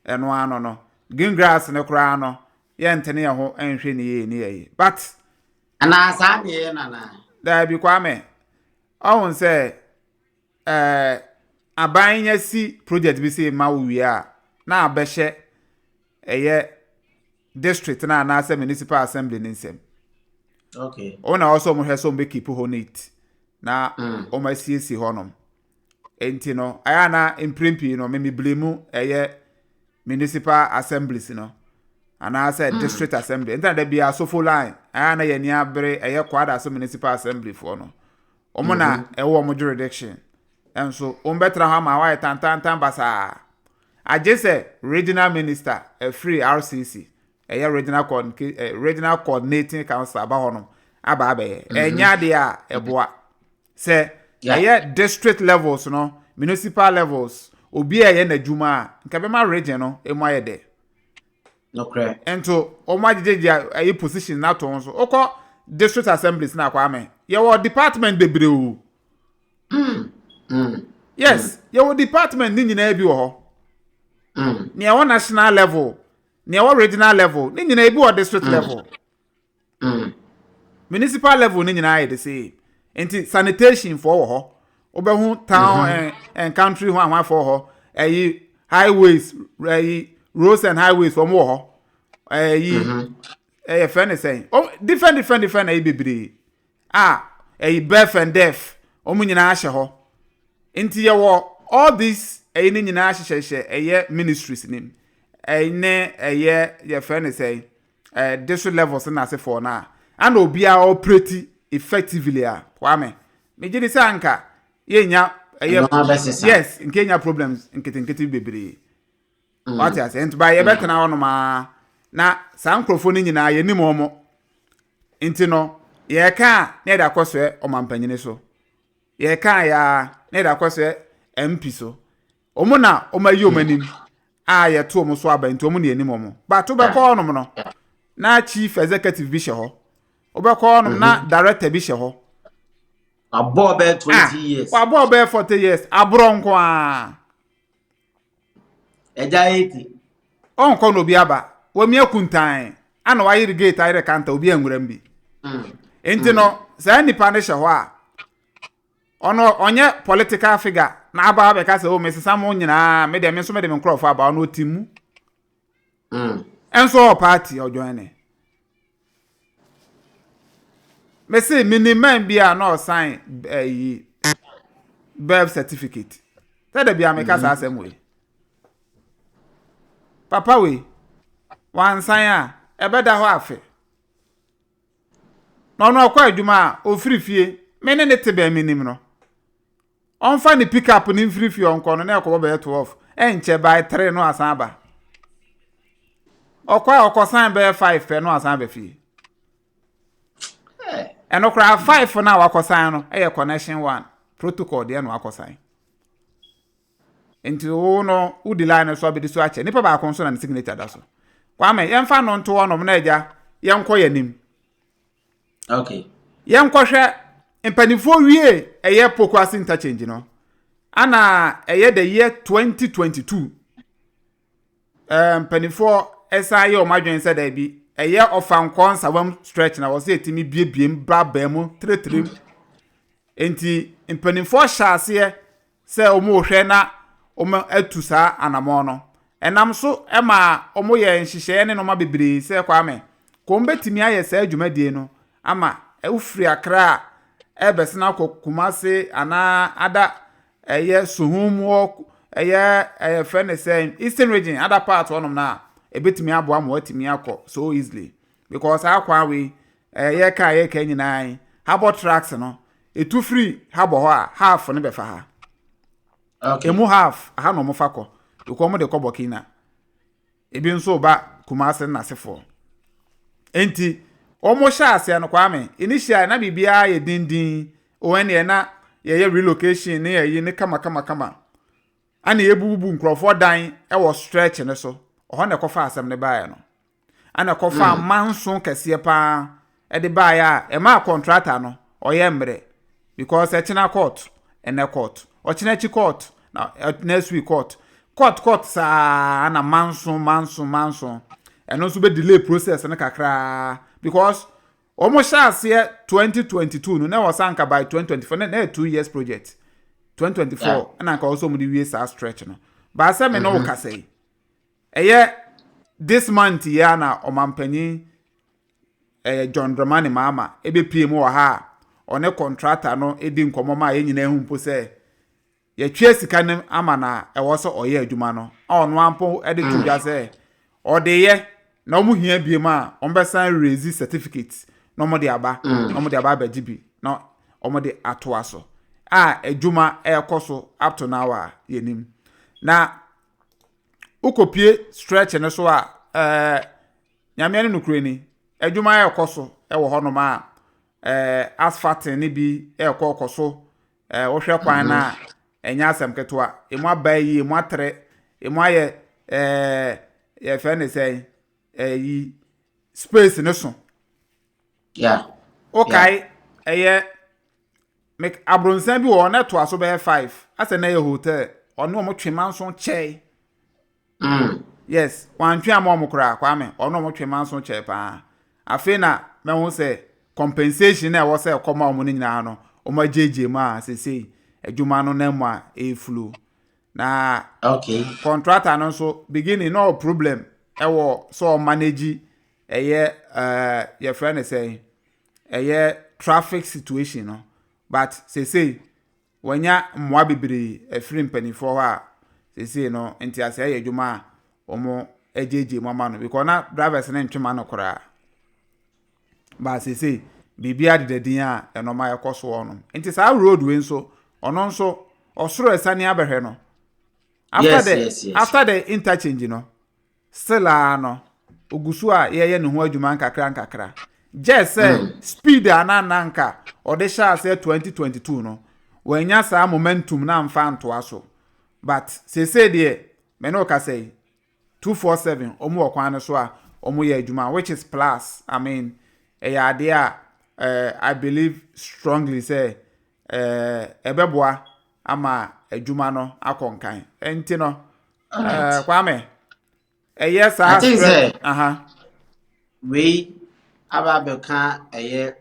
ɛno ano no green grass no koraa no yɛntene yɛn ho nhwɛ ne yie ne yɛ yi, but Anaa saa ne yɛyɛ nana? Daabi, Kwame, ɔhun sɛ aban nya si project bi sɛ ma wo wie a, na abɛhyɛ ɛyɛ district na anaasɛ municipal assembly ne nsɛm. Wɔn na ɔsɔ wɔn hwɛ sɛ wɔn bɛ keep hɔ neat na wɔn asiesie hɔnom. Nti no ɛyɛ ana mpere pii no mɛmi blame ɛyɛ municipal assemblies no anaasɛ district assembly. Nti na da bi Sofoline ɛyɛ ana yɛ ni abere ɛyɛ Kwadaso municipal assembly foɔ no, wɔn na ɛwɔ wɔn jurisdiction nso wɔn bɛtena hɔ ama wɔayɛ tantantan basaa, agye sɛ regional minister ɛfiri RCC, ɛyɛ regional coordinating council, aba hɔnom aba abɛyɛ. Ɛnyɛ adeɛ a ɛboa sɛ ɛyɛ district levels no, municipal levels, obi a ɛyɛ n'adwuma a nka bɛma region no emu ayɛ dɛ. Nokorɛ. Nto wɔn agyegyegye ɛyɛ position n'ato ho so. Wokɔ district assemblies na akɔ yɛwɔ department bebree o. Yes, yɛwɔ department ne nyinaa bi wɔ hɔ. Nea ɛwɔ national level, nea ɛwɔ regional level ne nyinaa bi wɔ district level. Municipal level ne nyinaa yɛ the same. Nti sanitation foɔ wɔ hɔ, wobɛho town and country ho ahoafoɔ hɔ, ɛyi highways, ɛyi roads and highways, wɔn wɔ hɔ, ɛyi ɛyɛ fɛ ne sɛn, oh, different different different ɛyi bebree a ɛyi birth and death, wɔn nyinaa hyɛ hɔ. Nti yɛwɔ all these ɛyi ne nyinaa hyehyɛhyɛ ɛyɛ ministries nim, ɛyi ne ɛyɛ yɛfrɛ ne sɛn, district levels na asefoɔ na ana obiara operate effectively a, Kwame, megye di sɛ anka yɛnya ɛyɛ Nneɛma bɛsesa. Yes, nka yɛnya problems nketenkete bebree. Wate ase? Nti ba yɛbɛtena hɔnom a na saa nkurɔfoɔ no nyinaa yɛnim wɔn. Nti no yɛreka a na yɛde akɔsoɛ ɔmampanyini so. Yɛkaa yɛ a na yɛde akɔ sɛ MP so. Wɔn na wɔn ayi wɔn anim a yɛto wɔn so aba, nti wɔn na yɛnim wɔn. But wobɛkɔ hɔnom no, na chief executive bi hyɛ hɔ. Wobɛkɔ hɔnom na director bi hyɛ hɔ. Wabɔ bɛyɛ 20 years. Wabɔ bɛyɛ 40 years, aborɔ nko ara. Ɛgya 80. Ɔnkɔ na obi aba wɔmia kuntan ana wayere gate, ayere kanta, obi anwuram bi. Nti no saa nipa no hyɛ hɔ a, ɔno ɔnyɛ political figure na aba abɛka sɛ, "O, mesesa mo nyinaa, me deɛ, me nso mede me nkurɔfoɔ aba." Ɔno ɔti mu. Ɛnso ɔwɔ party ɔjoin ne. Mese minim man bi a na ɔsan ɛyi birth certificate sɛ da bi a meka saa asɛm wei. Papa wei wansan a, ɛbɛda hɔ afe na ɔno ɔkɔ adwuma a, ofiri fie, me ne ne te bɛn, minim no, ɔmfa ne pick up ne mfiri fie ɔnkɔ no na ɛkɔbɔ bɛyɛ 12, ɛnkyɛ by 3 no asan aba. Ɔkɔ a, ɔkɔsan bɛyɛ 5 pɛ no asan aba fie. Ɛno koraa 5 no a wakɔsan no ɛyɛ connection one protocol deɛ no wakɔsan. Nti wo no wodi line no so abɛdi so akyɛ nipa baako nso na ne signature da so. Kwame, yɛmfa no nto hɔnom na agya yɛnkɔ yɛn anim. Yɛnkɔhwɛ mpanimfoɔ wie ɛyɛ Pokuase Interchange no ana ɛyɛ the year 2022. Mpanimfoɔ ɛsan yɛ wɔn adwene sɛ daabi, ɛyɛ Ɔfankɔ Nsawam stretch na wɔsɛ yɛtumi biebie mu ba bɛn mu tiretire. Nti mpanimfoɔ hyɛ aseɛ sɛ wɔn rehwɛ na wɔn atu saa anammɔn no. Ɛnam so ma wɔn yɛ nhyehyɛeɛ ne nneɛma bebree sɛ, Kwame, kɔn bɛtumi ayɛ saa dwumadie no ama wofiri Akra a ɛbɛsena akɔ Kumase anaa ada ɛyɛ Suhum wɔ ɛyɛ fɛ ne sɛ Eastern Region, other part hɔnom na ebɛtumi aboa ma wɔatumi akɔ so easily, because saa kwan wei ɛyɛ kaa yɛ kaa nyinaa yi, harbour trucks no etu firi harbour hɔ a, half no bɛfa ha. Emu half aha na wɔn fa kɔ because wɔn de kɔ Burkina, ebi nso ba Kumase n'asefoɔ. Nti wɔn hyɛ aseɛ no, Kwame, initial na biribiara yɛ dindin wɔn deɛ na yɛyɛ relocation ne yɛyi ne kama kama kama, ana yɛbububu nkurɔfoɔ dan wɔ stretch no so. Ɔhɔ na ɛkɔfa asɛm no baeɛ no, ana ɛkɔfa manso kɛseɛ paa ɛde baeɛ a ɛmaa contractor no ɔyɛ mmerɛ, because ɛkyena court, ɛnɛ court, ɔkyena akyi court, na next week court, court, court saa na manso manso manso. Ɛno nso bɛ delay process no kakraa, because wɔn hyɛ aseɛ 2022 no na ɛwɔ sanka by 2024 na ɛyɛ 2 years project. 2024 ɛna nka wɔsɔ wɔn de wie saa stretch no. Baasa mi na ɔkasa yi, ɛyɛ this month yi a na ɔmanpanyin ɛyɛ John Dramani Mahama ebepie mu wɔ ha a ɔne contractor no edi nkɔmɔ ma yɛn nyinaa ehu mpo sɛ yɛtwa sika no ama na ɛwɔ sɛ ɔyɛ adwuma no, a ɔno ampo de to dwa sɛ ɔde yɛ na wɔn hia bie mu a, wɔn bɛsan raise certificate na wɔn de aba na wɔn de aba abɛgye bi na wɔn de atoa so a adwuma ɛrekɔ so up to now a yɛnim. Na wokɔpie stretch no so a, Nyame ne nokorɛ ni, adwuma ɛrekɔ so ɛwɔ hɔnom a asphalting ne bi ɛrekɔ kɔ so. Wohwɛ kwan no a, ɛnyɛ asɛm ketewa. Emu aba yi, emu atrɛ, emu ayɛ yɛfrɛ ne sɛn, ɛyi space ne so. Wokae ɛyɛ abronsan bi wɔ hɔ na ɛtoa so bɛyɛ five, asɛ na ɛyɛ hotel, ɔne ɔmo twe manso kyɛe. Yes, wantwe ama ɔmo koraa, Kwame, ɔne ɔmo twe manso kyɛe paa. Afei na mɛho sɛ compensation na ɛwɔ sɛ ɛkɔma ɔmo no nyinaa no, ɔmo agyegye mu a sesei adwuma no nam mu a ɛyɛ na contractor no nso beginning na ɔwɔ problem ɛwɔ sɛ ɔmanage ɛyɛ yɛfrɛ no sɛ ɛyɛ traffic situation no, but sesei wɔnya mmoa bebree afiri mpanimfoɔ hɔ a sesei no nteaseɛ yɛ adwuma a wɔn agyegye mu ama no, because na drivers no ntwe ma no koraa ba. Sesei biribiara deda din a ɛnɔma ɛkɔ soɔ no. Nti saa road wei nso, ɔno nso ɔsoro ɛsane abɛhwɛ no after the after the interchange no, still a no ogu so a yɛyɛ ne ho adwuma nkakra nkakra gye sɛ speed a na nanka ɔde hyɛ aseɛ 2022 no. Wɔanya saa momentum na amfa antoa so. But seesei deɛ, me ne wo kasa yi, 247 wɔn wɔ kwan no so a wɔyɛ adwuma, which is plus. I mean, ɛyɛ adeɛ a I believe strongly sɛ ɛbɛboa ama adwuma no akɔ nkan. Nti no, Kwame, ɛyɛ saa I think sɛ wei aba abɛka ɛyɛ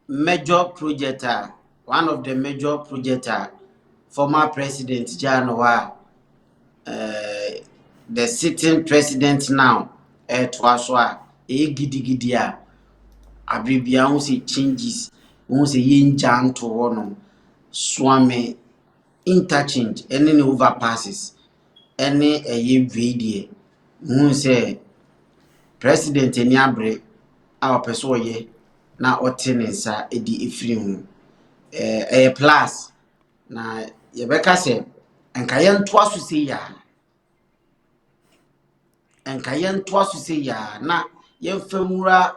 major project a, one of the major project a former president gyaa no hɔ a the sitting president now ɛretoa so a ɛyɛ gidigidi a abere biara ho sɛ changes ho sɛ yɛngya nto hɔ nom. Suame Interchange ɛne ne overpasses ɛne ɛyɛ wei deɛ, hu sɛ president ani abere a ɔpɛ sɛ ɔyɛ na ɔte ne nsa de efiri ho. Ɛyɛ plus na yɛbɛka sɛ nka yɛntoa so sɛ yaa, nka yɛntoa so sɛ yaa na yɛmfa nwura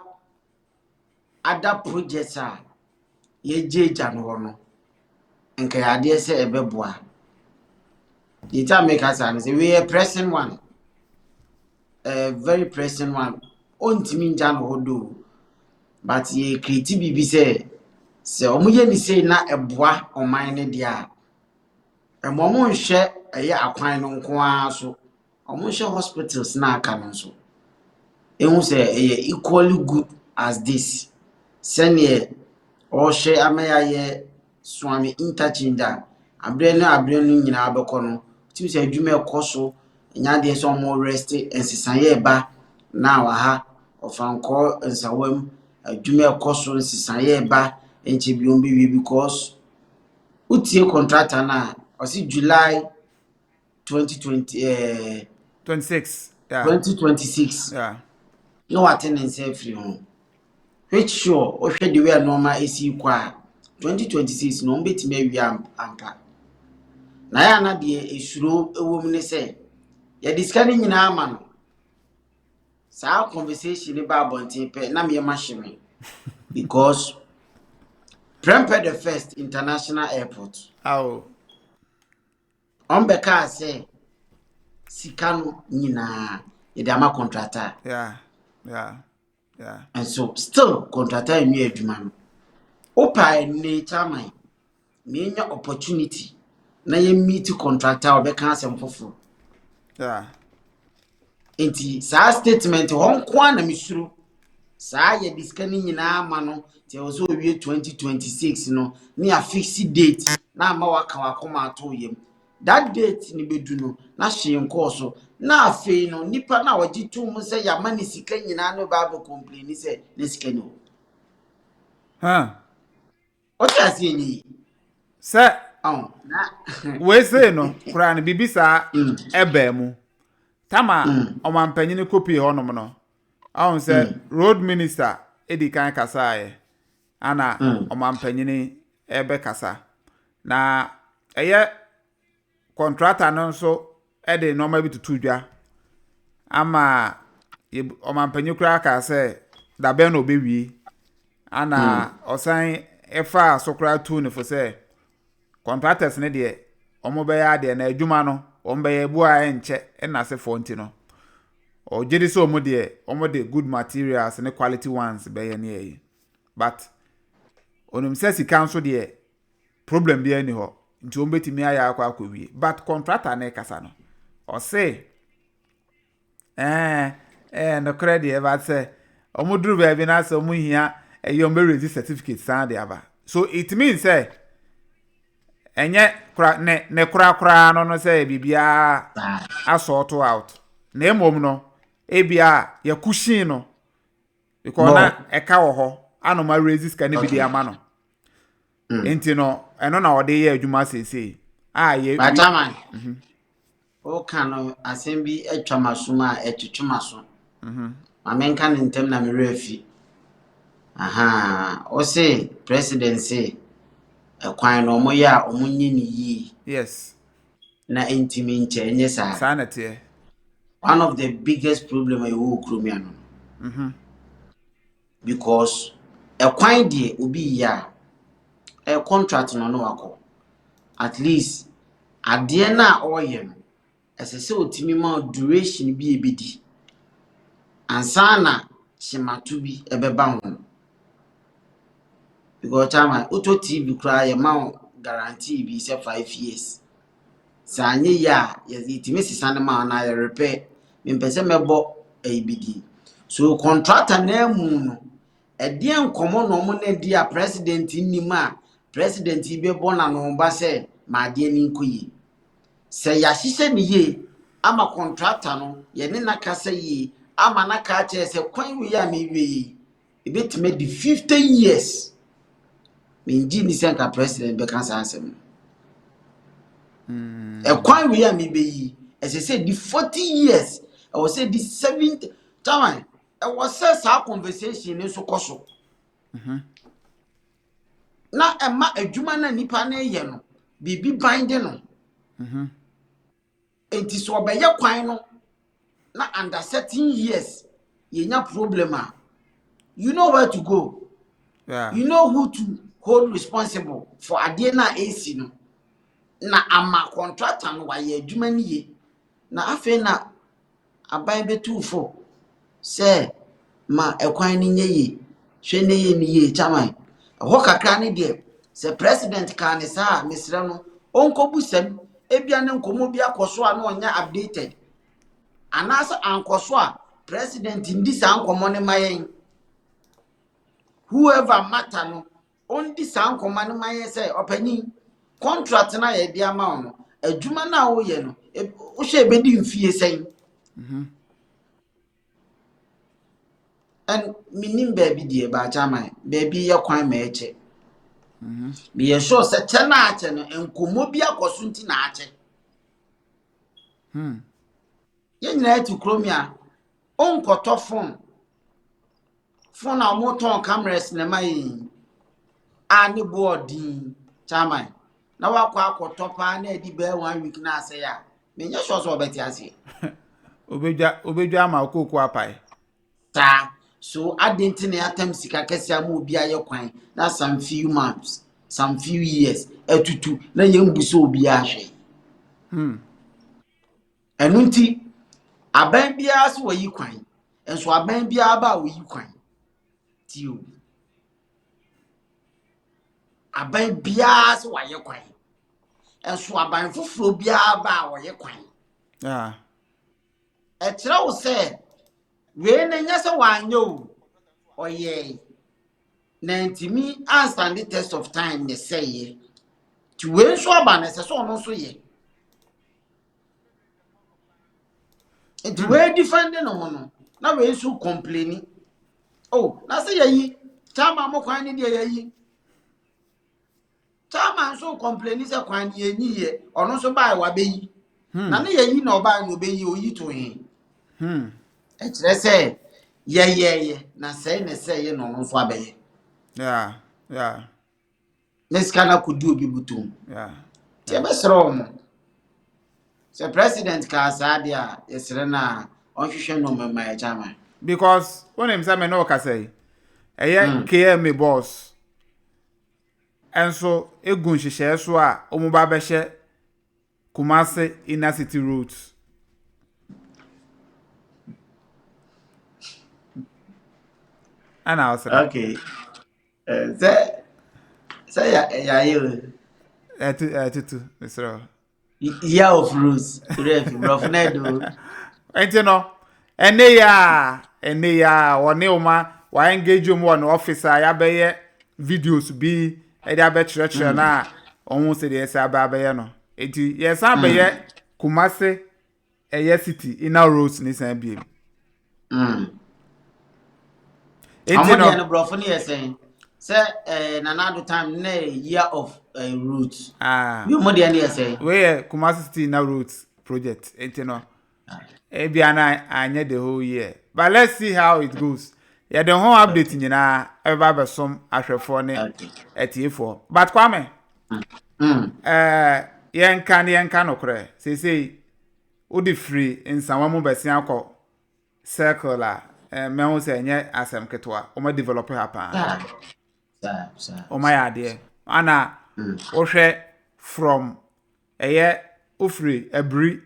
other projects a yɛgyegya no hɔ no, nka yɛ adeɛ sɛ ɛbɛboa. Deɛ ti a meka saa no sɛ wei yɛ pressing one, a very pressing one. Ɔntumi ngya no hɔ do, but yɛ create biribi sɛ ɔmo yɛ ne sei na ɛboa ɔman no deɛ a, ɛma ɔmo nhwɛ ɛyɛ akwan no nko ara so, ɔmo nhwɛ hospitals na aka no nso ehu sɛ ɛyɛ equally good as this. Sɛneɛ ɔrehwɛ ama yɛayɛ Suame Interchange a, aberɛ ne aberɛ no nyinaa bɛkɔ no, tumi sɛ adwuma ɛkɔ so, ɛnyɛ adeɛ sɛ ɔmo rest. Nsesaeɛ ɛba na wɔ ha Ɔfankɔɔ Nsawam, adwuma ɛkɔ so, nsesaeɛ ɛba nkyɛ bi wɔn bɛwie, because wotie contractor no a, ɔsi July 2020 26. 2026 na wate ne nsa afiri ho, which sure, wohwɛ the way a nneɛma esi kɔ a, 2026 na wɔn bɛtumi awie ampa. Na yɛ ana deɛ esuro wɔ mu ne sɛ yɛde sika no nyinaa ama no. Saa conversation ne ba abɔnten pɛ na mmeɛma hye me, because Prempeh the First International Airport, ɔn bɛkaa sɛ sika no nyinaa yɛde ama contractor. And so still contractor nwie adwuma no. Wopa ne chairman menya opportunity na yɛ meet contractor a, ɔbɛka asɛm foforɔ. Nti saa statement hɔ nko ara na mesuro saa yɛde sika no nyinaa ama no, nti ɛwɔ sɛ owie 2026 no ne afix date na ama waka wakoma ato yam. That date ne bɛdu no na hwee nkɔɔ so, na afei no nipa no a wɔgye to mu sɛ yɛama ne sika nyinaa no ba abɛ complain sɛ ne sika ni hɔ. Ɔte aseɛ nyɛ yi. Sɛ ɔn na wei sei no koraa no, biribi saa ɛbaa mu tama ɔmampanyini kɔpie hɔnom no, ɔhu sɛ road minister edi kan kasaeɛ ana ɔmampanyini ɛbɛkasa, na ɛyɛ contractor no nso ɛde nneɛma bi tutu dwa ama ɔmampanyini koraa kaa sɛ dabɛn na ɔbɛwie, ana ɔsan ɛfaa so koraa tuu ne fo sɛ contractors ne deɛ, wɔn bɛyɛ adeɛ na adwuma no wɔn bɛyɛ ebu a ɛnkyɛ ɛna asefoɔ. Nti no ɔgye di sɛ wɔn deɛ, wɔn de good materials ne quality ones bɛyɛ ne yɛ, but onim sɛ sika nso deɛ, problem bi ani hɔ, nti wɔn bɛtumi ayɛ akɔ akɔwie. But contractor ne kasa no, ɔse nokorɛ deɛ, but sɛ wɔn duru baabi na sɛ wɔn hia ɛyɛ, wɔn bɛ raise certificate san de aba. So it means sɛ ɛnyɛ kora ne kora koraa no sɛ biribiara asort out, na mmom no ebia yɛ cushion no because na ɛka wɔ hɔ anoma raise sika ne bi de ama no. Nti no ɛno na ɔde yɛ adwuma seesei a yɛ. Bataman, woka no, asɛm bi atwa m'asom a ɛtwetwe m'aso. Ma menka ne ntɛm na merɛ afi. Aha, ɔse president se ɛkwan no ɔmo yɛ a, ɔmo nyɛ ne yie na ntumi nkyɛ, ɛnyɛ saa? Saa na teɛ. One of the biggest problem a ɛwɔ wɔ kurom ya no, because ɛkwan deɛ, obi yɛ a Ɛyɛ contract na ɔne wakɔ. At least adeɛ no a ɔreyɛ no, ɛsɛ sɛ ɔtumi ma wo duration bi a ɛbɛdi ansa na kyemato bi ɛbɛba ho. Because chairman, wotɔ TV koraa yɛma wo guarantee bi sɛ 5 years. Sɛ anyɛ yie a, yɛtumi sesa no ma wo anaa yɛ repair. Mempɛ sɛ mɛbɔ ɛyi bi din. So contractor naa mu no, ɛdeɛ nkɔmmɔ na ɔmo ne di a president nim a president yi bɛbɔ n'ano ba sɛ ma adeɛ no nkɔ yie. Sɛ yɛahyehyɛ ne yie ama contractor no yɛne n'akasa yie ama n'aka akyerɛ sɛ kwan wei a mewie yi ebɛtumi adi 50 years, mengye ni sɛ nka president bɛka saa asɛm no. Ɛkwan wei a mebɛyi, ɛsɛ sɛ di 40 years, ɛwɔ sɛ di 70. Chairman, ɛwɔ sɛ saa conversation no nso kɔ so na ɛma adwuma no a nipa no yɛ no biribi ban de no. Nti sɛ ɔbɛyɛ kwan no na under certain years yɛnya problem a, you know where to go. You know who to hold responsible for adeɛ no a ɛsi no, na ama contractor no wayɛ adwuma no yie. Na afei na aban bɛtu fo sɛ ma ɛkwan no nyɛ yie, hwɛ ne yɛ no yie. Chairman, ɛhɔ kakra ne deɛ, sɛ president kaa ne saa a, mesrɛ no ɔnkɔbu sɛm ebia ne nkɔmmɔ bi akɔ so a na ɔnyɛ updated anaasɛ ankɔ so a, president ndi saa nkɔmmɔ no ma yɛn. Whoever matter no, ɔndi saa nkɔmmɔ no ma yɛn sɛ ɔpanin, contract no a yɛde ama wo no, adwuma no a woyɛ no, wohyɛ ebɛdi mfie sɛn? And menim baabi deɛ baakye ama baabi yɛ kwan ma ɛkyɛ. Meyɛ sure sɛ kyɛ no akyɛ no, nkɔmmɔ bi akɔ so nti na akyɛ. Yɛn nyinaa te kurom a ɔnkɔtɔ phone a wɔtɔn cameras na ɛma yɛn a ne boɔ din, chairman, na wakɔ akɔtɔ paa na adi bɛyɛ one week na asɛe a, menyɛ sure sɛ ɔbɛte aseɛ. Obedwa, obedwa ama okooko apae. Saa so adi nti na yɛatam sika kɛseɛ ama obi ayɛ kwan na some few months, some few years atutu na yɛmbu sɛ obiara hwɛ. Ɛno nti aban biara so wɔyi kwan nso, aban biara ba a wɔyi kwan ti o, aban biara so wɔayɛ kwan nso, aban foforɔ biara ba a wɔyɛ kwan. Ɛkyerɛ wo sɛ wei no nyɛ sɛ wanyɛ o, ɔyɛe na ntumi anstand the test of time ne sɛeɛ. Nti wei nso aba no, ɛsɛ sɛ ɔno nso yɛ. Nti wei defend ne ho no na wei nso complain oh, na sɛ yɛyi chairman mo kwan ne deɛ, yɛyi chairman nso complain sɛ kwan ne yɛnyi yɛ, ɔno nso baa wabɛyi na ne yɛyi na ɔbaa na ɔbɛyi oyi to he. Ɛkyerɛ sɛ yɛyɛyɛ na sɛe na sɛeɛ na ɔno nso abɛyɛ na sika no akɔdi obi butom. Nti yɛbɛsrɛ wɔ mo sɛ president kaa saa deɛ a, yɛsrɛ no a ɔnhwehwɛ nneɔma ma yɛ, chairman. Because wonim sɛ me ne wo kasa yi, ɛyɛ KMA boss ɛnso egu nhyehyɛeɛ so a wɔn ba bɛhyɛ Kumasi inner city roads. Ɛna ɔsrɛ. Okay. Sɛ yɛayɛ o. Ɛtu ɛtutu mesrɛ wo. Year of roads ref borɔfo no ɛdo. Nti no ɛnɛ yi a wɔne wɔn a wa engage wɔn wɔ ne office a yɛabɛyɛ videos bi ɛde abɛkyerɛkyerɛ no a wɔn sɛ deɛ ɛsɛ aba abɛyɛ no. Nti yɛsan bɛyɛ Kumasi ɛyɛ city inner roads ne san biem. Nti Ɔmo no deɛ no, borɔfo no yɛ sɛn? Sɛ Nana Addo time na yɛ year of roads. Ah. Bi ɔmo deɛ no yɛ sɛn? Wei yɛ Kumasi city inner roads project, nti no ebia na anyɛ the whole year, but let's see how it goes. Yɛde ho update nyinaa ɛbɛba abɛsom ahwɛfoɔ ne atiefoɔ. But Kwame, yɛnka ne yɛnka nokorɛ, seesei wode firi Nsawa mu bɛsen akɔ Circle a, mɛho sɛ ɛnyɛ asɛm ketewa. Wɔn develop ha paa. Saa saa saa. Wɔn ayɛ adeɛ. Ana wohwɛ from ɛyɛ wofiri Aburi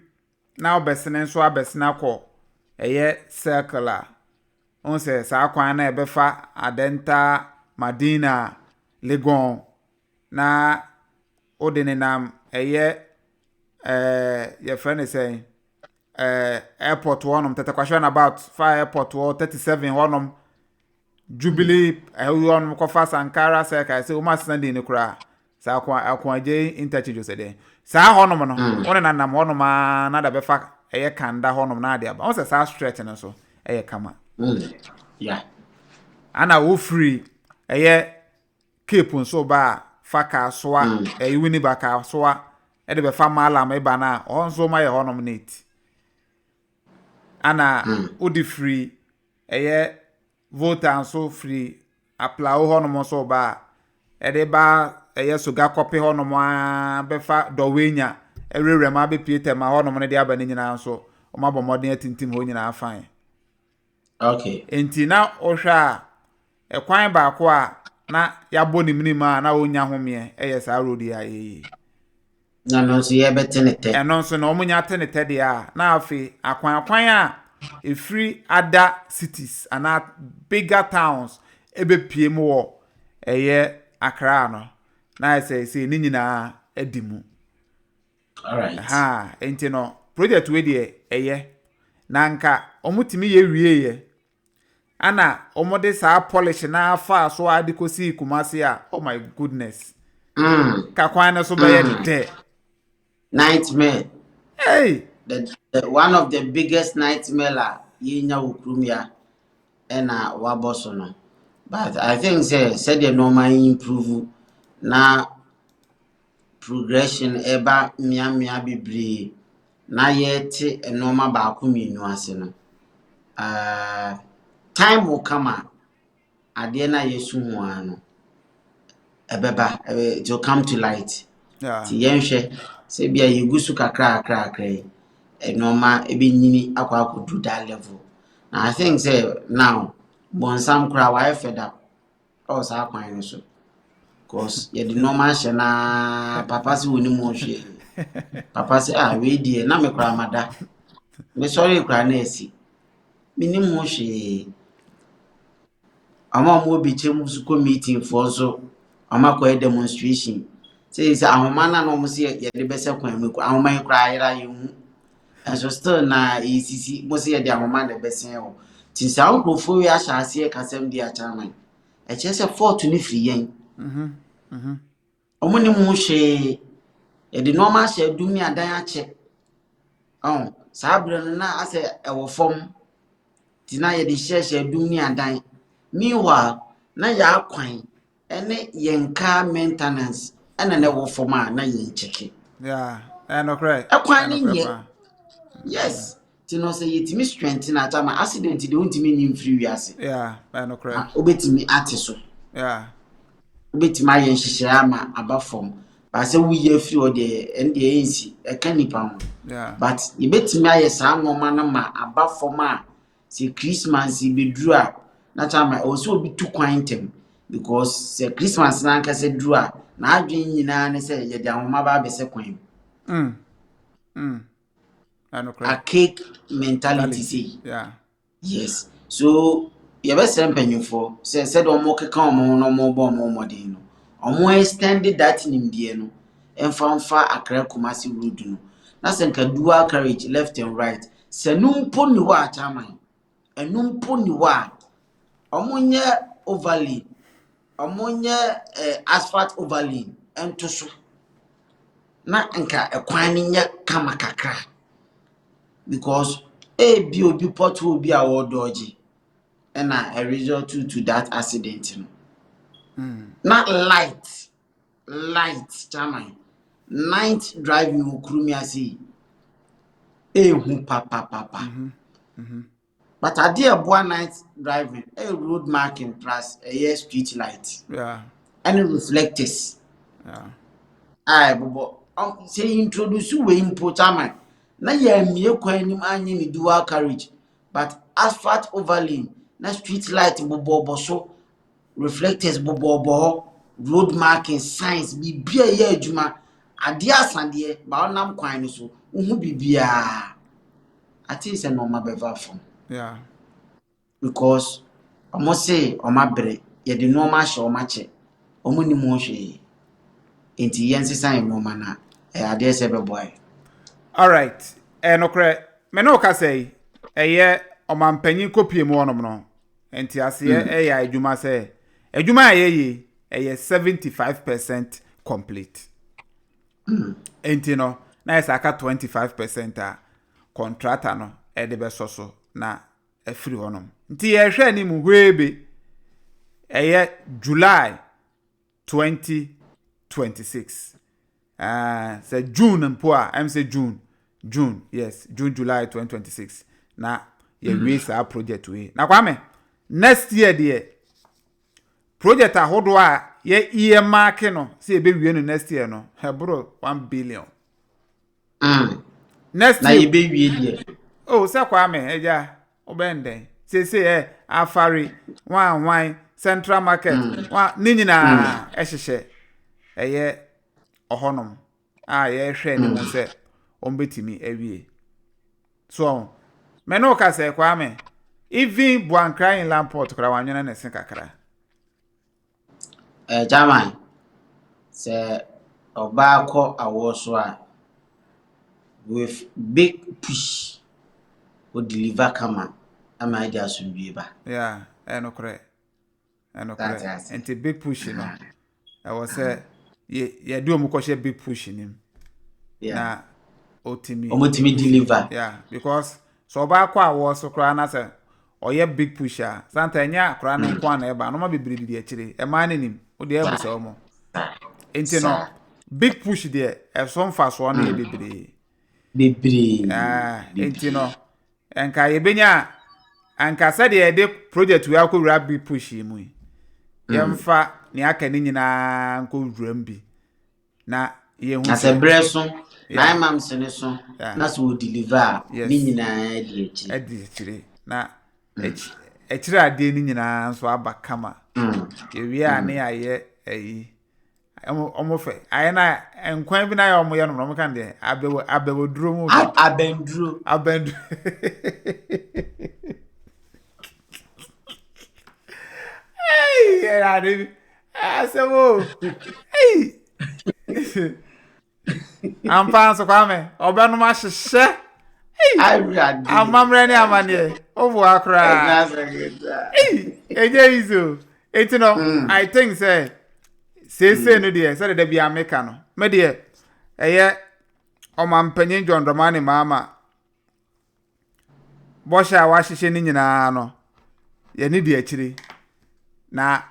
na wobɛsene nso abɛsene akɔ ɛyɛ Circle a, wohu sɛ saa kwan no a ɛbɛfa Adenta, Madina, Legon na wode nenam ɛyɛ yɛfrɛ no sɛn, airport hɔnom, Tetteh Quarshie roundabout, fa airport hɔ, 37 hɔnom, Jubilee ɛhɔ hɔnom, kɔfa Sankara Circle sɛ wɔn asesa din no koraa saa Akoagye interchange sɛ deɛ saa hɔnom no, wɔn nenam hɔnom aa na de bɛfa ɛyɛ Kanda hɔnom na ade aba. Wɔn sɛ saa stretch no nso ɛyɛ kama. Ana wofiri ɛyɛ Cape nso ba a, fa Kasoa, ɛyɛ Winneba Kasoa ɛde bɛfa Malam ɛba no a, ɔhɔ nso wɔn ayɛ hɔnom neat. Ana wode firi ɛyɛ Volta nso, firi Aplao hɔnom nso ba a, ɛde ba ɛyɛ Sogakope hɔnom a, bɛfa Dɔwenya ɛwurawura mu abɛpie Tɛma hɔnom no de aba no nyinaa nso, wɔn abɔ mmɔden atintim hɔ nyinaa fine. Nti na wohwɛ a, ɛkwan baako a na yɛabɔ ne minim a na wɔnya homeɛ ɛyɛ saa road yi a yɛyɛ. Na no nso yɛbɛte ne tɛ. Ɛno nso na wɔn nya te ne tɛ deɛ a, na afei akwan akwan a ɛfiri other cities anaa bigger towns ɛbɛpie mu wɔ ɛyɛ Accra no, na ayɛ sɛ ne nyinaa adi mu. Ha nti no, project wei deɛ ɛyɛ na nka wɔn tumi yɛ wie yɛ ana wɔn de saa polish na afa so a de kɔsi Kumasi a, oh my goodness, ka kwan no so bɛyɛ dɛ. Nightmare. Hey. The one of the biggest nightmare a yɛnya wɔ kurom ya ɛna wabɔ so no. But I think sɛ sɛdeɛ nneɛma improve na progression ɛba mmeammea bebree na yɛte nneɛma baako mmienu ase no, time will come a adeɛ no a yɛsu ho ara no ɛbɛba, it will come to light. Nti yɛnhwɛ sɛ bia yɛgu so kakra kakra kakra yi, nneɛma ɛbɛnyini akɔ akɔdu that level. Na I think sɛ now bɔnsam koraa wayɛ fed up ɛwɔ saa kwan no so, cause yɛde nneɛma ahyɛ naa papa sɛ wɔnim ho hwee. Papa sɛ, ah, wei deɛ na me koraa mada, mesɔre koraa na asi menim ho hwee. Ɔmo a ɔmo wɔ Bɛkyɛm so kɔ meeting foɔ nso, ɔmo akɔyɛ demonstration sɛ ahoma no a na ɔmo sɛ yɛde bɛsɛ kwan mu, ahoma yi koraa ayera, yɛnhu ɛnso still na ɛsisi mo sɛ yɛde ahoma na ɛbɛsɛn hɔ. Nti saa nkurɔfoɔ yi ahyɛ aseɛ kasɛm de akyerɛ, ɛkyerɛ sɛ fault no firi yɛn. Ɔmo nim ho hwee. Yɛde nneɛma ahyɛ adum ne adan akyɛ ɔn saa berɛ no na asɛ ɛwɔ fam, nti na yɛde hyehyɛ adum ne adan. Meanwhile na yɛ akwan ɛne yɛn car maintenance ɛna na ɛwɔ fam a na yɛn kyɛke. Ɛnokorɛ. Ɛkwan no nyɛ. Yes, nti no sɛ yɛtumi strengthen atama accident deɛ, wontumi nyi mfiri wiase. Ɛnokorɛ. Wobɛtumi ate so. Wobɛtumi ayɛ nhyehyɛeɛ ama aba fam baasɛ woyi afiri hɔ deɛ, ɛno deɛ ɛnsi ɛka nipa ho. But yɛbɛtumi ayɛ saa nneɛma no ma aba fam a, sɛ Christmas bɛduru a, na kyɛ ama ɛwɔ sɛ obi tu kwan ntɛm, because sɛ Christmas n'ankasa duru a, n'adwene nyinaa ne sɛ yɛde ahoma ba abɛsɛ kwan mu. Ɛnokorɛ. Archaic mentality sei. Yes, so yɛbɛsrɛ mpanyinfoɔ sɛ sɛdeɛ ɔmo keka ɔmo ho na ɔmo bɔ ɔmo mmɔden no, ɔmo extend that nimdeɛ no ɛmfa mfa Accra Kumasi road no, na sɛ nka dual carriage left and right, sɛ no mpo ni hɔ a, chairman, ɛno mpo ni hɔ a, ɔmo nyɛ overlay, ɔmo nyɛ asphalt overlay ɛnto so na nka ɛkwan no nyɛ kama kakra, because ebi obi pothole bi a wɔredɔɔgye ɛna ɛresult to that accident no. Na light light, chairman, night driving wɔ kurom yi ase yi ehu papapapa. But adeɛ a ɛboa night driving ɛyɛ road marking plus ɛyɛ street light ɛne reflectors a ɛbobɔ. Sɛ introduce wei mpo, chairman, na yɛmmie kwan anim anyɛ ne dual carriage, but asphalt overlay na street light bobɔbɔ so, reflectors bobɔbɔ hɔ. Road marking, signs, biribi a ɛyɛ adwuma, adeɛ asadeɛ, ba ɔnam kwan no so, wohu biribiara. I think sɛ nneɛma bɛba fam. Because ɔmo se ɔmo abrɛ, yɛde nneɛma ahyɛ ɔmo akyɛ, ɔmo nim ho hwee. Nti yɛnsesa yɛn nneɛma no a, ɛyɛ adeɛ sɛ ɛbɛboa yɛn. Alright, ɛyɛ nokorɛ. Me ne wo kasa yi, ɛyɛ ɔmanpanyin kɔpie mu hɔnom no, nteaseɛ ɛyɛ adwuma sɛ, adwuma a yɛyɛ yi, ɛyɛ 75% complete. Nti no, na yɛ sɛ aka 25% a contractor no ɛde bɛsɔ so na afiri hɔnom. Nti yɛhwɛ anim hwee ɛyɛ July 2026. Sɛ June mpo a, ɛm sɛ June, yes, June, July 2026 na yɛwie saa project wei. Na Kwame, next year deɛ, project ahodoɔ a yɛ earmark no sɛ yɛbɛwie no next year no, ɛboro 1 billion. Next Na year. yɛbɛwie deɛ. Oh, sɛ Kwame, agya, wobɛn dɛn? Seesei ɛ Afari, wan wan, Central Market, wan, ne nyinaa ɛhyehyɛ ɛyɛ ɔhɔnom a yɛrehwɛ anim sɛ wɔn bɛtumi awie. So, mɛ ne wo ka sɛ Kwame, even Boankra Inland Port koraa wanwene ne se kakra. Chairman, sɛ ɔbaa kɔ awoɔ so a, with big push, o deliver kama ama ɛde asomdwie ba. Yeah, ɛyɛ nokorɛ. Ɛnokorɛ. That's it. Nti big push no, ɛwɔ sɛ yɛde wɔn kɔhyɛ big push nim. Na otimi. Ɔmotumi deliver. Yeah, because sɛ ɔbaa kɔ awoɔ so koraa na sɛ ɔyɛ big push a, santa ɛnyɛ akwaraa no nko a na ɛba, anoma bebree didi akyire, ɛmaa no nim, wode ɛbu sɛ ɔmo. Nti no, big push deɛ, ɛso mfasoɔ no yɛ bebree. Bebree. Ah, nti no, nka yɛbɛnya anka sɛdeɛ yɛde project wei akɔwura big push yi mu yi, yɛmfa nea aka ne nyinaa nkɔwura mu bi na yɛhu. Na sɛ berɛ so, 9 months ne so, na sɛ wɔ deliver a, ne nyinaa di akyire. Adi akyire na akyire adeɛ no nyinaa nso aba kama. Yɛwie a, ne yɛayɛ ayi ɔmo fɛ ayɛ na nkwan bi na ayɛ ɔmo yɛ no, ɔmo ka no deɛ abɛwɔ abɛwɔduro mu. Abɛnduro. Abɛnduro. Ei, ɛyɛ ade bi asɛm o. Ei, ampa nso Kwame ɔbɛnom ahyehyɛ. Ei, Awurade. Amammerɛ ne amanneɛ woboa koraa. Ɛnyɛ asɛm ketewa. Ei, ɛnyɛ easy o. Enti no, I think sɛ seesei no deɛ, sɛde da bia meka no, me deɛ ɛyɛ ɔmampanyin John Dramani Mahama bɔhyɛ a wahyehyɛ no nyinaa no, yɛne di akyire. Na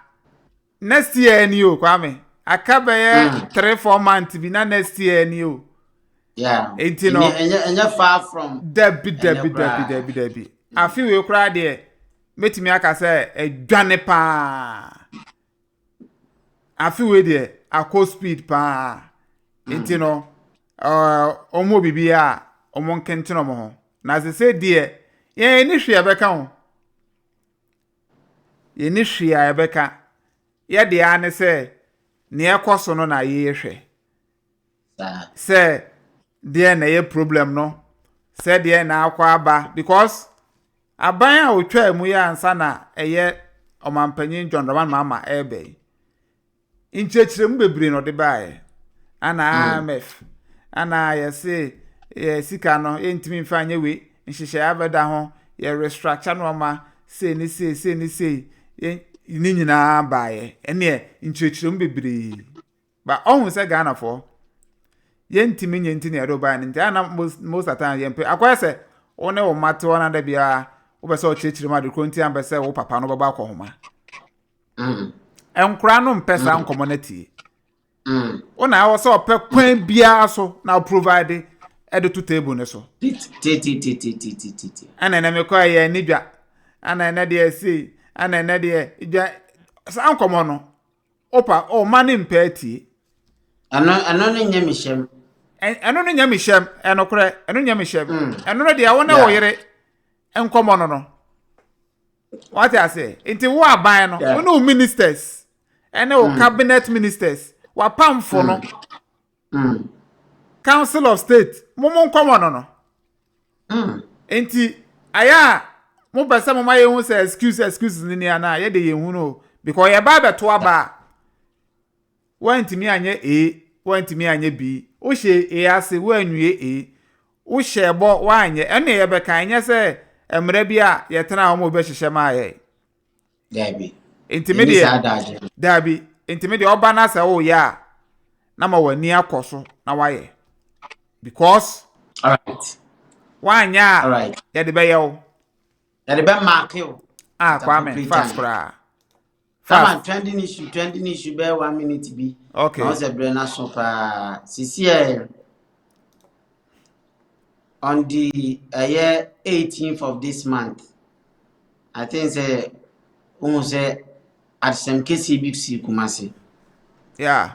next year ni o, Kwame, aka bɛyɛ 3-4 months bi na next year ni o. Enti no- Ɛnyɛ far from. Dabi, dabi. Ɛnyɛ Dabi. koraa. Dabi, dabi. Afe wei koraa deɛ, mɛtumi aka sɛ ɛdwane paa. Afe wei deɛ, akɔ speed paa. Nti no, ɔmo biribi a ɔmo nkentene ɔmo ho na sese deɛ, yɛn ni hwee a ɛbɛka ho, yɛn ni hwee a ɛbɛka. Yɛde ara ne sɛ nea ɛkɔ so no na yɛrehwɛ sɛ deɛ na ɛyɛ problem no, sɛ deɛ na akɔ aba, because aban a otwa mu yɛ ansa na ɛyɛ ɔmanpanyin John Dramani Mahama ɛreba yi, nkyerɛkyerɛmu bebree na ɔde baeɛ ana IMF ana yɛse yɛ sika no yɛntumi mfa nyɛ wei, nhyehyɛeɛ abɛda ho, yɛ restructure nneɛma sei ne sei, sei ne sei, yɛn ne nyinaa baeɛ. Ɛneɛ nkyerɛkyerɛmu bebree ba ɔhu sɛ Ghanafoɔ yɛntumi nyɛ, nti na yɛde baeɛ no. Nti ana most of the time yɛmpɛ akɔyɛ sɛ wo ne wo mma te hɔ na da biara wopɛ sɛ ɔkyerɛkyerɛ mu ade koro nti ampɛ sɛ wo papa no bɛbɔ akɔhoma. Nkora no mpɛ saa nkɔmmɔ no atie. Wo na ɛwɔ sɛ ɔpɛ kwan biara so na provide ɛde to table no so. Tititititititi. Ɛna ɛnɛ mekɔ ɛyɛ ani dwa, ɛna ɛnɛ deɛ sei, ɛna ɛnɛ deɛ dwa. Saa nkɔmmɔ no wopa ɔma ne mpɛ atie. Ɛno no nyɛ me hyɛm. Ɛno no nyɛ me hyɛm, ɛnokorɛ, ɛno nyɛ me hyɛm. Ɛno no deɛ, wo ne wo yere nkɔmmɔ no, wate ase. Nti wo aban no, wo ne wo ministers. Ɛne wo cabinet ministers, wapamfo no, Council of State, mo mo nkɔmɔ no. Nti ayɛ a mopɛ sɛ moma yɛhu sɛ excuse ne nia no a yɛde yɛn hu no, because yɛba abɛto aba a, woantumi anyɛ A, woantumi anyɛ B, wohyɛ A ase, woanwie A, wohyɛ bɔ, woanyɛ, ɛne yɛbɛka. Ɛnyɛ sɛ mmerɛ bi a yɛtena hɔ ma wobɛhyehyɛ ma ayɛ. Dabi. Nti me Ɛni deɛ saa daagye no. Daabi, nti me deɛ, ɔba no sɛ woyɛ a, na ma w'ani akɔ so na wayɛ, because woanyɛ a, yɛde bɛyɛ wo. Yɛde bɛ mark o. Ah, At Kwame, appropriate fast time. koraa. Come Fast. on, trending issue bɛyɛ one minute bi. Okay. Na sɛ brɛ no so paa. Sisi ɛ on the ɛyɛ 18th of this month, I think sɛ wohu sɛ asɛm kɛseɛ bi si Kumase.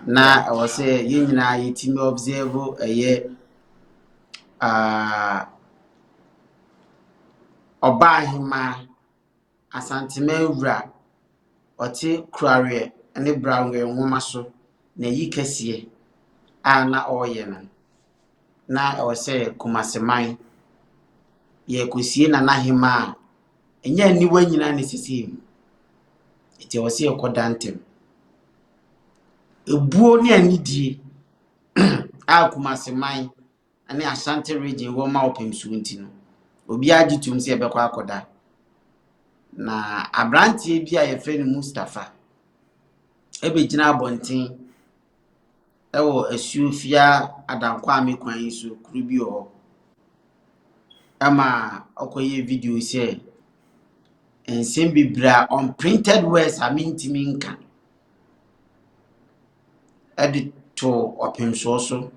Na ɛwɔ sɛ yɛn nyinaa yɛtumi observe ɛyɛ ɔbaa hemaa Asanteman wura ɔte Kurareɛ ne Braweɛ nwoma so na yi kɛseɛ a na ɔreyɛ no, na ɛwɔ sɛ Kumaseman yɛkɔsie Nana Hemaa a ɛnyɛ aniwa nyinaa na ɛsisi mu, nti ɛwɔ sɛ yɛkɔda ntɛm. Ebuo ne anidie a Kumaseman ne Ashanti Region wɔ ma ɔpemsuo nti no, obiara gye tom sɛ yɛbɛkɔ akɔda. Na aberanteɛ bi a yɛfrɛ no Mustapha ɛbɛgyina abɔnten ɛwɔ Asuofia Adankwame kwan yi so, kuro bi wɔ hɔ, ɛma ɔkɔyɛ video sɛ nsɛm bebree a unprinted words a mentumi nka ɛde to ɔpemsoɔ so,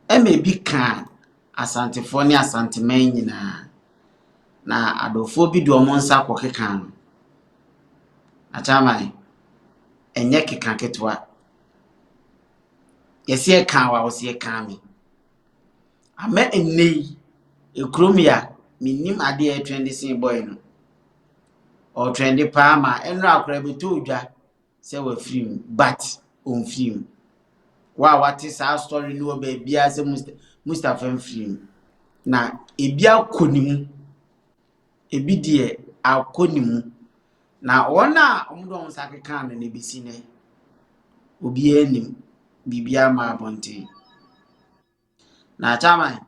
ɛma ebi ka Asantefoɔ ne Asanteman nyinaa, na adɔfoɔ bi de wɔn nsa kɔkeka no. Akyama ɛnyɛ keka ketewa. Yɛsi ɛka wa, wɔsi ɛka me ama nnɛ yi ekurom ya. Menim adeɛ a ɛtrend sen boy no, ɔtrend paa ma ɛnura akora bɛtɔ odwa sɛ wafiri mu, but ɔmfiri mu. Wo a wate saa story no wɔ baabiara sɛ Mustapha mfiri mu, na ebi akɔ ne mu, ebi deɛ akɔ ne mu, na wɔn a wɔde wɔn nsa keka no na ebesi nɛ obiara nim biribiara ma abɔnten. Na chairman,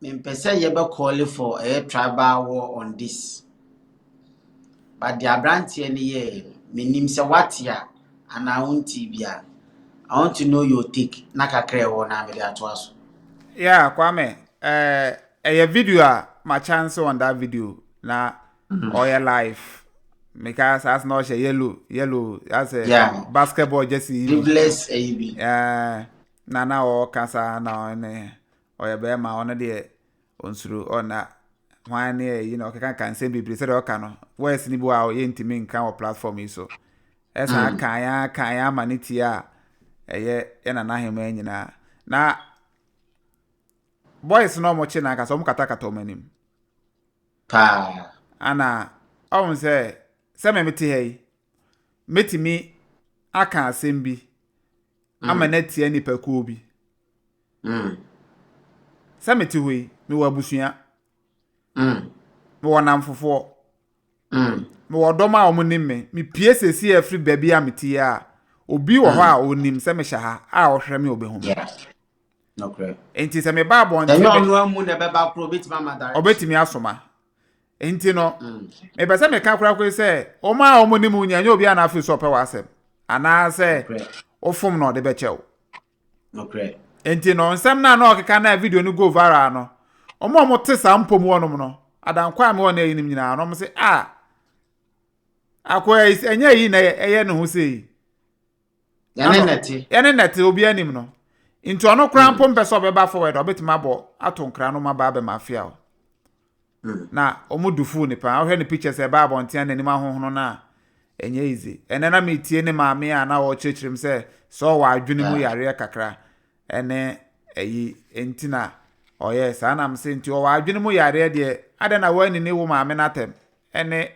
mempɛ sɛ yɛbɛ for ɛyɛ tribal war on this, but deɛ aberanteɛ no yɛɛ no, menim sɛ wate a anaa wonte bi a, I want to know your take na kakra ɛwɔ na mede atoa so. Yeah, Kwame, ɛyɛ video a ma chance on that video na ɔyɛ live. Meka saa na ɔhyɛ yellow yellow asɛ basketball jersey yi bi. Sleeveless ɛyi bi. Na ɔka saa na ɔne ɔyɛ bɛrima, ɔno deɛ ɔnsuro, ɔna hwan ne ɛyi na ɔkeka ka nsɛm bebree sɛdeɛ ɔka no, words ni bi wɔ a yɛntumi nka wɔ platform yi so. Ɛsan kan ya kan ya ama ne tie a ɛyɛ yɛ nana ahema nyinaa na boys na ɔmo kye na ankasa ɔmo katakata ɔmo anim. Ana ɔmo sɛ mɛmi te ha yi, mɛtumi aka asɛm bi ama no atia nipakuo bi. Sɛ mete hɔ yi, mewɔ abusua, mewɔ namfofoɔ, mewɔ dɔm a wɔn nim me. Mepie sɛsi afiri baabi a mete yi a, obi wɔ hɔ a onim sɛ mehyɛ ha a ɔhwɛ me, ɔbɛhu me. Nokorɛ. Nti sɛ meba abɔnten ɛnyɛ ɔno amu na ɛbɛba koro, obɛtumi ama direction. Ɔbɛtumi asoma. Nti no, mepɛ sɛ meka korakora sɛ wɔn a wɔn nim nyɛ nyɛ obi a n'afei sɛ ɔpɛ w'asɛm anaasɛ wofom na ɔde bɛkyɛ wo. Nti no, nsɛm no a na ɔkeka na video no go viral no, wɔn a wɔte saa mpom hɔnom no, adankwa a mewɔ no ayinom nyinaa no, wɔn sɛ a akɔya yi, ɛnyɛ yi na ɛyɛ ne ho sɛ yi. Yɛne nɛte. Yɛne nɛte, obi anim no. Nti ɔno koraa mpo mpɛ sɛ ɔbɛba forward, ɔbɛtumi abɔ ato nkra no ma ba abɛma afia o. Na ɔmo du fuu ne paa. Ɔhwɛ ne pictures ɛba abɔnten a, n'anim ahohono no a ɛnyɛ easy. Ɛnɛ na metie ne maame a na ɔrekyerɛkyerɛ mu sɛ ɔwɔ adwene mu yareɛ kakra ɛne ɛyi nti na ɔyɛ saa. Nam sɛ nti ɔwɔ adwene mu yareɛ deɛ, adɛn na wɔani ne wo maame n'atɛm ɛne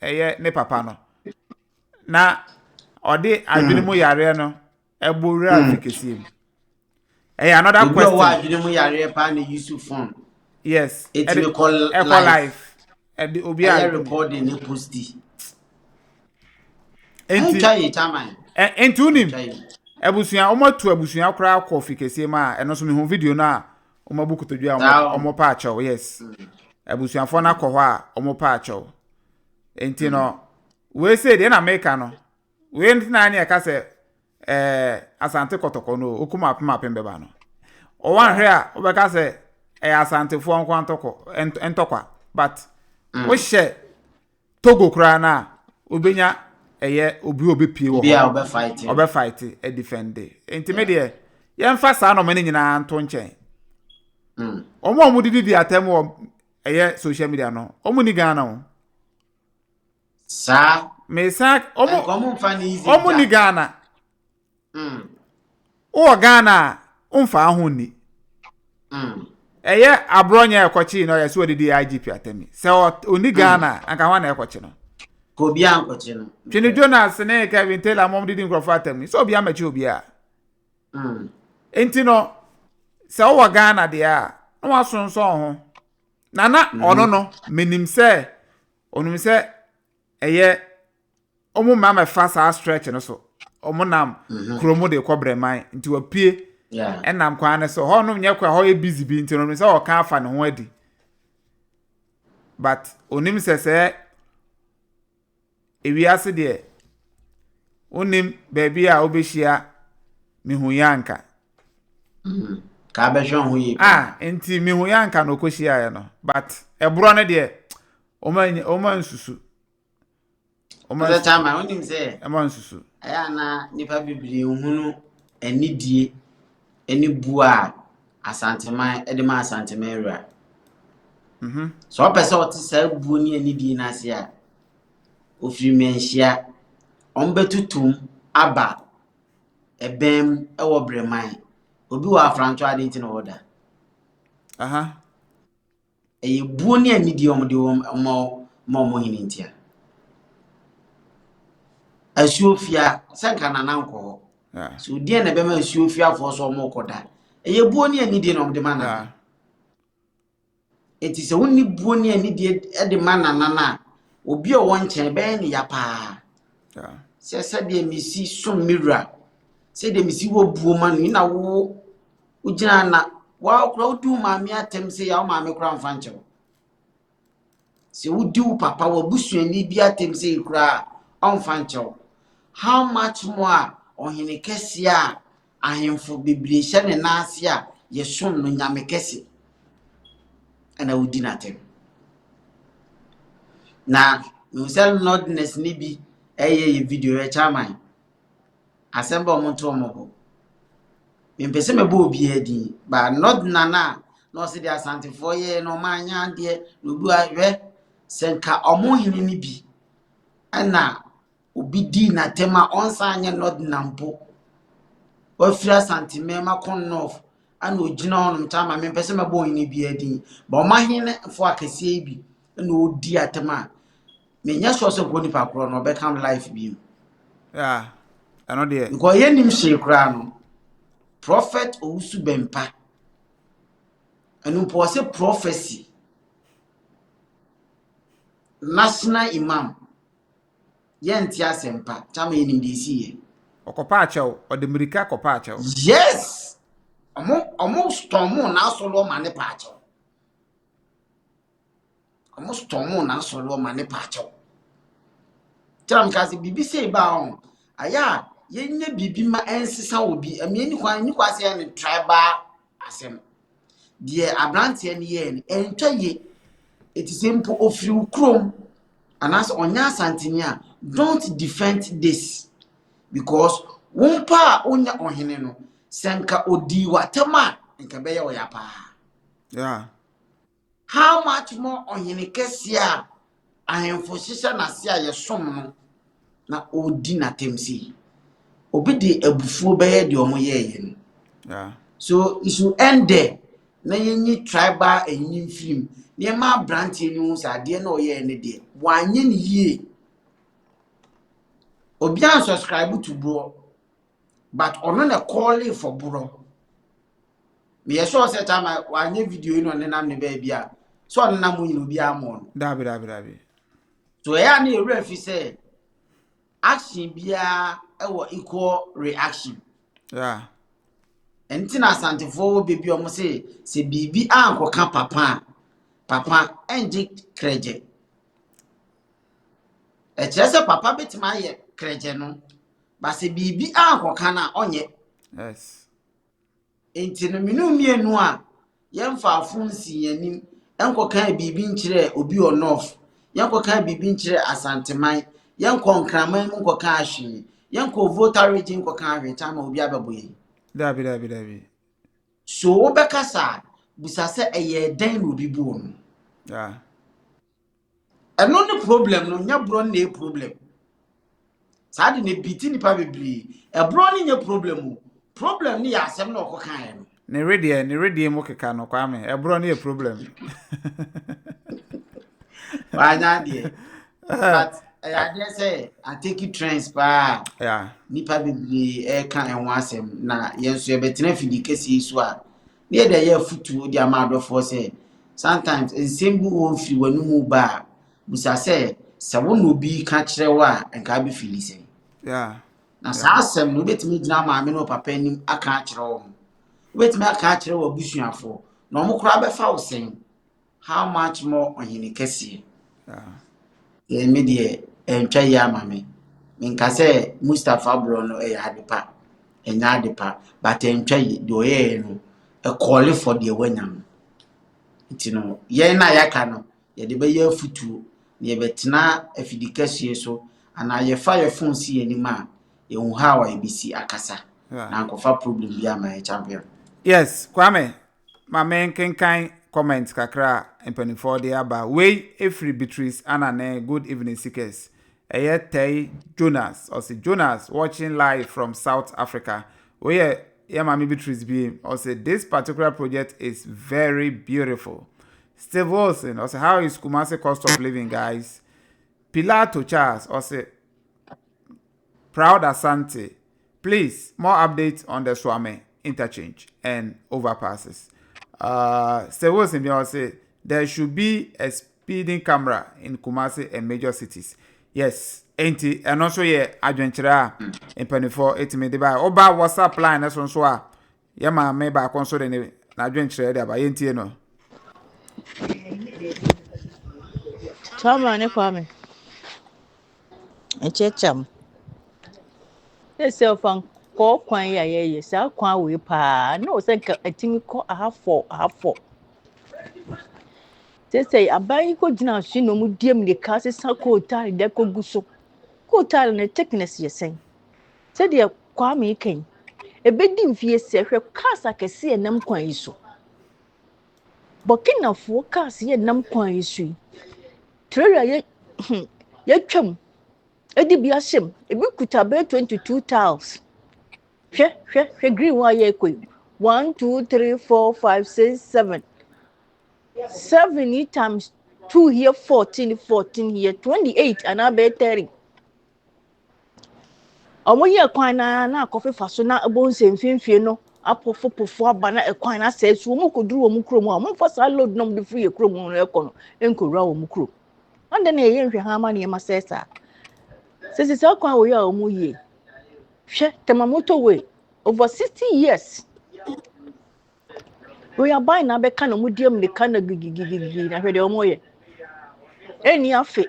ɛyɛ ne papa no na ɔde adwene mu yareɛ no ɛbɔ wura fi kɛseɛ mu? Ɛyɛ another Obi a question. Ɔwɔ adwene mu yareɛ paa na use phone. Ɛtumi kɔ ɛkɔ live. Live. Ɛde obi a Ɛyɛ recording ne post. Enti Ɛntwa yɛ, chairman. Enti wonim Ɛntwa yɛ. Abusua, wɔn atu abusua koraa kɔ fi kɛseɛ mu a, ɛno nso mehu video no a wɔn abu kotodwe a Saa o. wɔn pa akyɛw. Yes, abusuafoɔ no akɔ hɔ a wɔn pa akyɛw. Enti no wei sɛ deɛ na meka no, wei nti na ne yɛka sɛ Asante Kɔtɔkɔ no okum apem apem bɛba no, ɔwɔ ahwɛ a wobɛka sɛ ɛyɛ Asantefoɔ nko antɔkɔ ntɔkwa, but wohyɛ Togo koraa no a, wobɛnya ɛyɛ obi a obɛpie wɔ Obi a hɔ ɔbɛfight. Ɔbɛfight defend. Nti me deɛ, yɛmfa saa nɔɔma no nyinaa nto nkyɛn. Wɔn a wɔdidi di atɛm wɔ ɛyɛ social media no, wɔn ni Ghana o. Saa. Mesan wɔn Nka ɔmo nfa ne easy. Wɔn ni Ghana. Wowɔ Ghana a, womfa ho nni. Ɛyɛ aborɔnyɛ ɛkɔkye no, ɔyɛ sɛ wɔde di IGP atɛm yi sɛ ɔni Ghana a, anka hɔ na ɛkɔkye no. Ka obi a nkɔkye no. Twene Jonas ne Kevin Taylor mɔm didi nkurɔfoɔ atɛm yi sɛ obi amakyi obi a. Nti no sɛ wowɔ Ghana deɛ a, na wasonsɔn ho na ɔno no menim sɛ ɔnim sɛ ɛyɛ ɔmo mma mɛfa saa stretch no so. Ɔmo nam kurom de kɔ Brɛman, nti wapue ɛnam kwan no so hɔ nom nyɛ kwan hɔ yɛ busy bi, nti no ɔnim sɛ ɔka afa ne ho adi, but onim sɛ ewiase deɛ, wonim baabi a wobɛhyia mehu yanka. Ka abɛhwɛ ho yie. Ah, nti mehu yanka na ɔkɔhyiaeɛ no, but ɛborɔ no deɛ, ɔma nsusu. Ɔma Sɛ chairman, wonim sɛ ɛma nsusu. Ɛyɛ ana nipa bebree nhunu anidie ne bu a Asanteman de ma Asanteman wura. Sɛ ɔpɛ sɛ ɔte saa buo ne anidie no ase a, ofiri Manhyia, ɔmbɛtutum aba ɛbɛn mu ɛwɔ Brɛman. Obi wɔ Afranto ade nti na ɔda. Ɛyɛ buo ne anidie a wɔde wɔn ma wɔn hene ntia. Asuo fia sɛ nka nana nkɔ hɔ. So deɛ na ɛbɛma asuo fiafoɔ so wɔn kɔ da. Ɛyɛ buo ne anidie na wɔde ma nana. Eti sɛ wonni buo ne anidie de ma nana no a, obi a ɔwɔ nkyɛn bɛyɛ ne ya paa. Sɛ sɛdeɛ mesi som me wura, sɛdeɛ mesi wɔ buo ma no yi na wo wogyina na waa koraa wodi wo maame atɛm sɛ yɛ wo maame koraa mfa nkyɛw. Sɛ wodi wo papa w'abusuani bi atɛm sɛ yi koraa ɔmfa nkyɛw. How much more a ɔhene kɛseɛ a ahemfo bebree hyɛ ne nan ase a yɛsom no, Nyame kɛse, ɛna wodi n'atɛm. Na mehu sɛ northerners ne bi ɛyɛ yɛ video yɛ, chairman, asɛm bɛ ɔmo nto ɔmo bo. Mempɛ sɛ mɛbɔ obiara din ba northerner no a na ɔsɛ deɛ Asantefoɔ yɛɛ na ɔmo anyɛ adeɛ na obi ahwɛ sɛ nka ɔmo hene no bi ɛna obi dii n'atɛm a, ɔnsan nyɛ northerner mpo. Wafiri Asantemɛma kɔ north ana ogyina hɔnom. Chairman, mempɛ sɛ mɛbɔ ɔhene biara din ba ɔmo ahenefoɔ akɛseɛ yi bi ɛna ɔdi atɛm a, menyɛ sure sɛ nkɔ nipa korɔ no ɔbɛka life bi mu. Yeah. Ɛno deɛ. Because yɛnim hyee koraa no, Prophet Owusu Bɛmpa, ɛno mpo ɔsɛ prophecy national imam, yɛnte asɛmpa. Chairman, yɛnim deɛ ɛsi yɛ. Ɔkɔpa akyɛw, ɔde mmirika kɔpa akyɛw. Yes, ɔmo storm n'asɔre ɔma ne pa akyɛw. Ɔmo storm n'asɔre ɔma ne pa akyɛw. Kyerɛ m ka sɛ biribi sɛ ba ho ayɛ a, yɛnyɛ biribi ma ɛnsesa wɔ bi ɛmi ɛni kwan ɛni kwan sɛ yɛ ne tribal asɛm. Deɛ aberanteɛ no yɛɛ no ɛntwa yie. Eti sɛ mpo ofiri wo kurom anaasɛ ɔnyɛ Asanteni a, don't defend this, because wo mpa a wonyɛ ɔhene no, sɛ nka odii w'atɛm a, nka ɛbɛyɛ ɔya paa. How much more ɔhene kɛseɛ a ahemfo hyehyɛ n'ase a yɛsom no na ɔredi n'atɛm sei? Obi de abufuo bɛyɛ deɛ ɔmo yɛɛyɛ no. So it should end there na yɛnyi tribal ɛyi mfirim nneɛma. Aberanteɛ no hu sɛ adeɛ na ɔyɛɛ no deɛ, wanyɛ no yie. Obiara subscribe to borɔ, but ɔno na calling for borɔ. Meyɛ sure sɛ tama wanyɛ video yi na ɔnenam ne baabi a sɛ ɔnenam mu nyina obiara mmɔ no. Dabi, dabi, dabi. So ɛyɛ a ne yɛwerɛ fi sɛ action biara ɛwɔ equal reaction. Ɛnti na Asantefoɔ wɔ baabi a ɔmo se sɛ biribi ankɔka papa a, papa ɛngye krɛgye. Ɛkyerɛ sɛ papa bɛtumi ayɛ krɛgye no, ba sɛ biribi ankɔka no a, ɔnyɛ. Nti no menu mmienu a yɛmfa afo nsi yɛn anim ɛnkɔka biribi nkyerɛ obi wɔ north, yɛnkɔka biribi nkyerɛ Asanteman, yɛnkɔ Nkraman mu nkɔka ahwee, yɛnkɔ Volta Region nkɔka ahwee, kyɛ ama obi abɛbɔ yɛn. Dabi, dabi, dabi. So wobɛkasa a, busa sɛ ɛyɛ dɛn na obi bu no. Ɛno ne problem no. Nyɛ borɔ no na ɛyɛ problem. Saa de na ebi nipa bebree. Ɛborɔ no nyɛ problem o. Problem no yɛ asɛm na ɔkɔkaeɛ no. Ne redeɛ mu keka no, Kwame, ɛborɔ no yɛ problem. Wanya adeɛ, but ɛyɛ adeɛ sɛ atake trends paa. Nipa bebree ɛreka ɛho asɛm, na yɛn nso yɛbɛtena fidi kɛseɛ yi so a, ne yɛde ɛyɛ afutuo de ama adɔfoɔ sɛ sometimes nsɛm bi wɔ firi w'anomu ba a, busa sɛ wo na obi ka kyerɛ wo a, nka bɛfili sɛn. Na saa asɛm no, wobɛtumi gyina maame ne wo papa anim aka akyerɛ wɔn, wobɛtumi aka akyerɛ wɔ abusuafoɔ na ɔmo koraa bɛfa wo sɛn? How much more ɔhene kɛseɛ? Me deɛ, ɛntwa yi ama me. Menka sɛ Mustapha borɔ no ɛyɛ ade pa, ɛnyɛ ade pa, but ɛntwa yi deɛ ɔyɛɛ no, ɛcall for deɛ wanya no. Nti no yɛn na yɛaka no, yɛde bɛyɛ afutuo na yɛbɛtena afidi kɛseɛ so anaa yɛfa yɛ phone si yɛn anim a, yɛhu how a yɛbɛsi akasa na nkɔfa problem bi ama yɛ, champion. Yes, Kwame, ma nkenkan comment kakra a mpanimfoɔ de aba. Wei efiri Beatrice Anane. "Good evening, seekers." Ɛyɛ Tɛi Jonas. Ɔsi, "Jonas watching live from South Africa." Wei yɛ yɛ maame Beatrice bi. Ɔsi, "This particular project is very beautiful." Steve Wilson ɔsi, "How is Kumasi cost of living, guys?" Pilato Charles ɔsi, "Proud Asante. Please, more updates on the Suame interchange and overpasses." Steve Wilson bi ɔsi, "There should be a speeding camera in Kumasi and major cities." Yes, enti ɛno nso yɛ adwenkyerɛ a mpanimfoɔ etumi de ba. Ɔba WhatsApp line no so nso a, yɛ maame baako nso de ne n'adwenkyerɛ de aba. Yɛntie no. Chairman ne Kwame. Nkyerɛkyerɛ m. Sɛ ɔfa nkɔɔ kwan yi a yɛyɛ saa kwan wei paa na ɔsɛ nka atumi kɔ ahafɔ ahafɔ. Sɛ aban yi kɔgyina so na ɔmo di mmirika sesa kootaale de akɔgu so. Kootaale no thickness yɛ sɛn? Sɛdeɛ Kwame yi kan ebedi mfie sɛ hwɛ cars akɛse a ɛnam kwan yi so. Burkinafoɔ cars yɛ nam kwan yi so yi. Trailer yɛ yɛtwam ɛde bi ahyɛ mu, ebi kuta bɛyɛ 22 tiles. Hwɛ, hwɛ, hwɛ green one a yɛrekɔ yi, one, two, three, four, five, six, seven, seven yi times two here, 14, 14 here, 28 anaa bɛyɛ 30. Wɔn yɛ kwan naa na akɔfefa so na ɛbɔ nsɛ mfimfini no apofopofo aba na ɛkwan na asɛe so. Wɔn kɔduru wɔn kurom a, wɔn mfa saa load na wɔn de firi yɛ kurom no ɛkɔ no nkɔwura wɔn kurom. Ɔn na yɛyɛ nhwɛ ha ama nneɛma sɛɛ saa. Sisi saa kwan wɔ yi a wɔn yie, hwɛ Tema motorway, over 60 years. Wei aban na abɛka na wɔn di mmirika na gigigigigi, na hwɛ deɛ wɔn yɛ. Ɛnni afe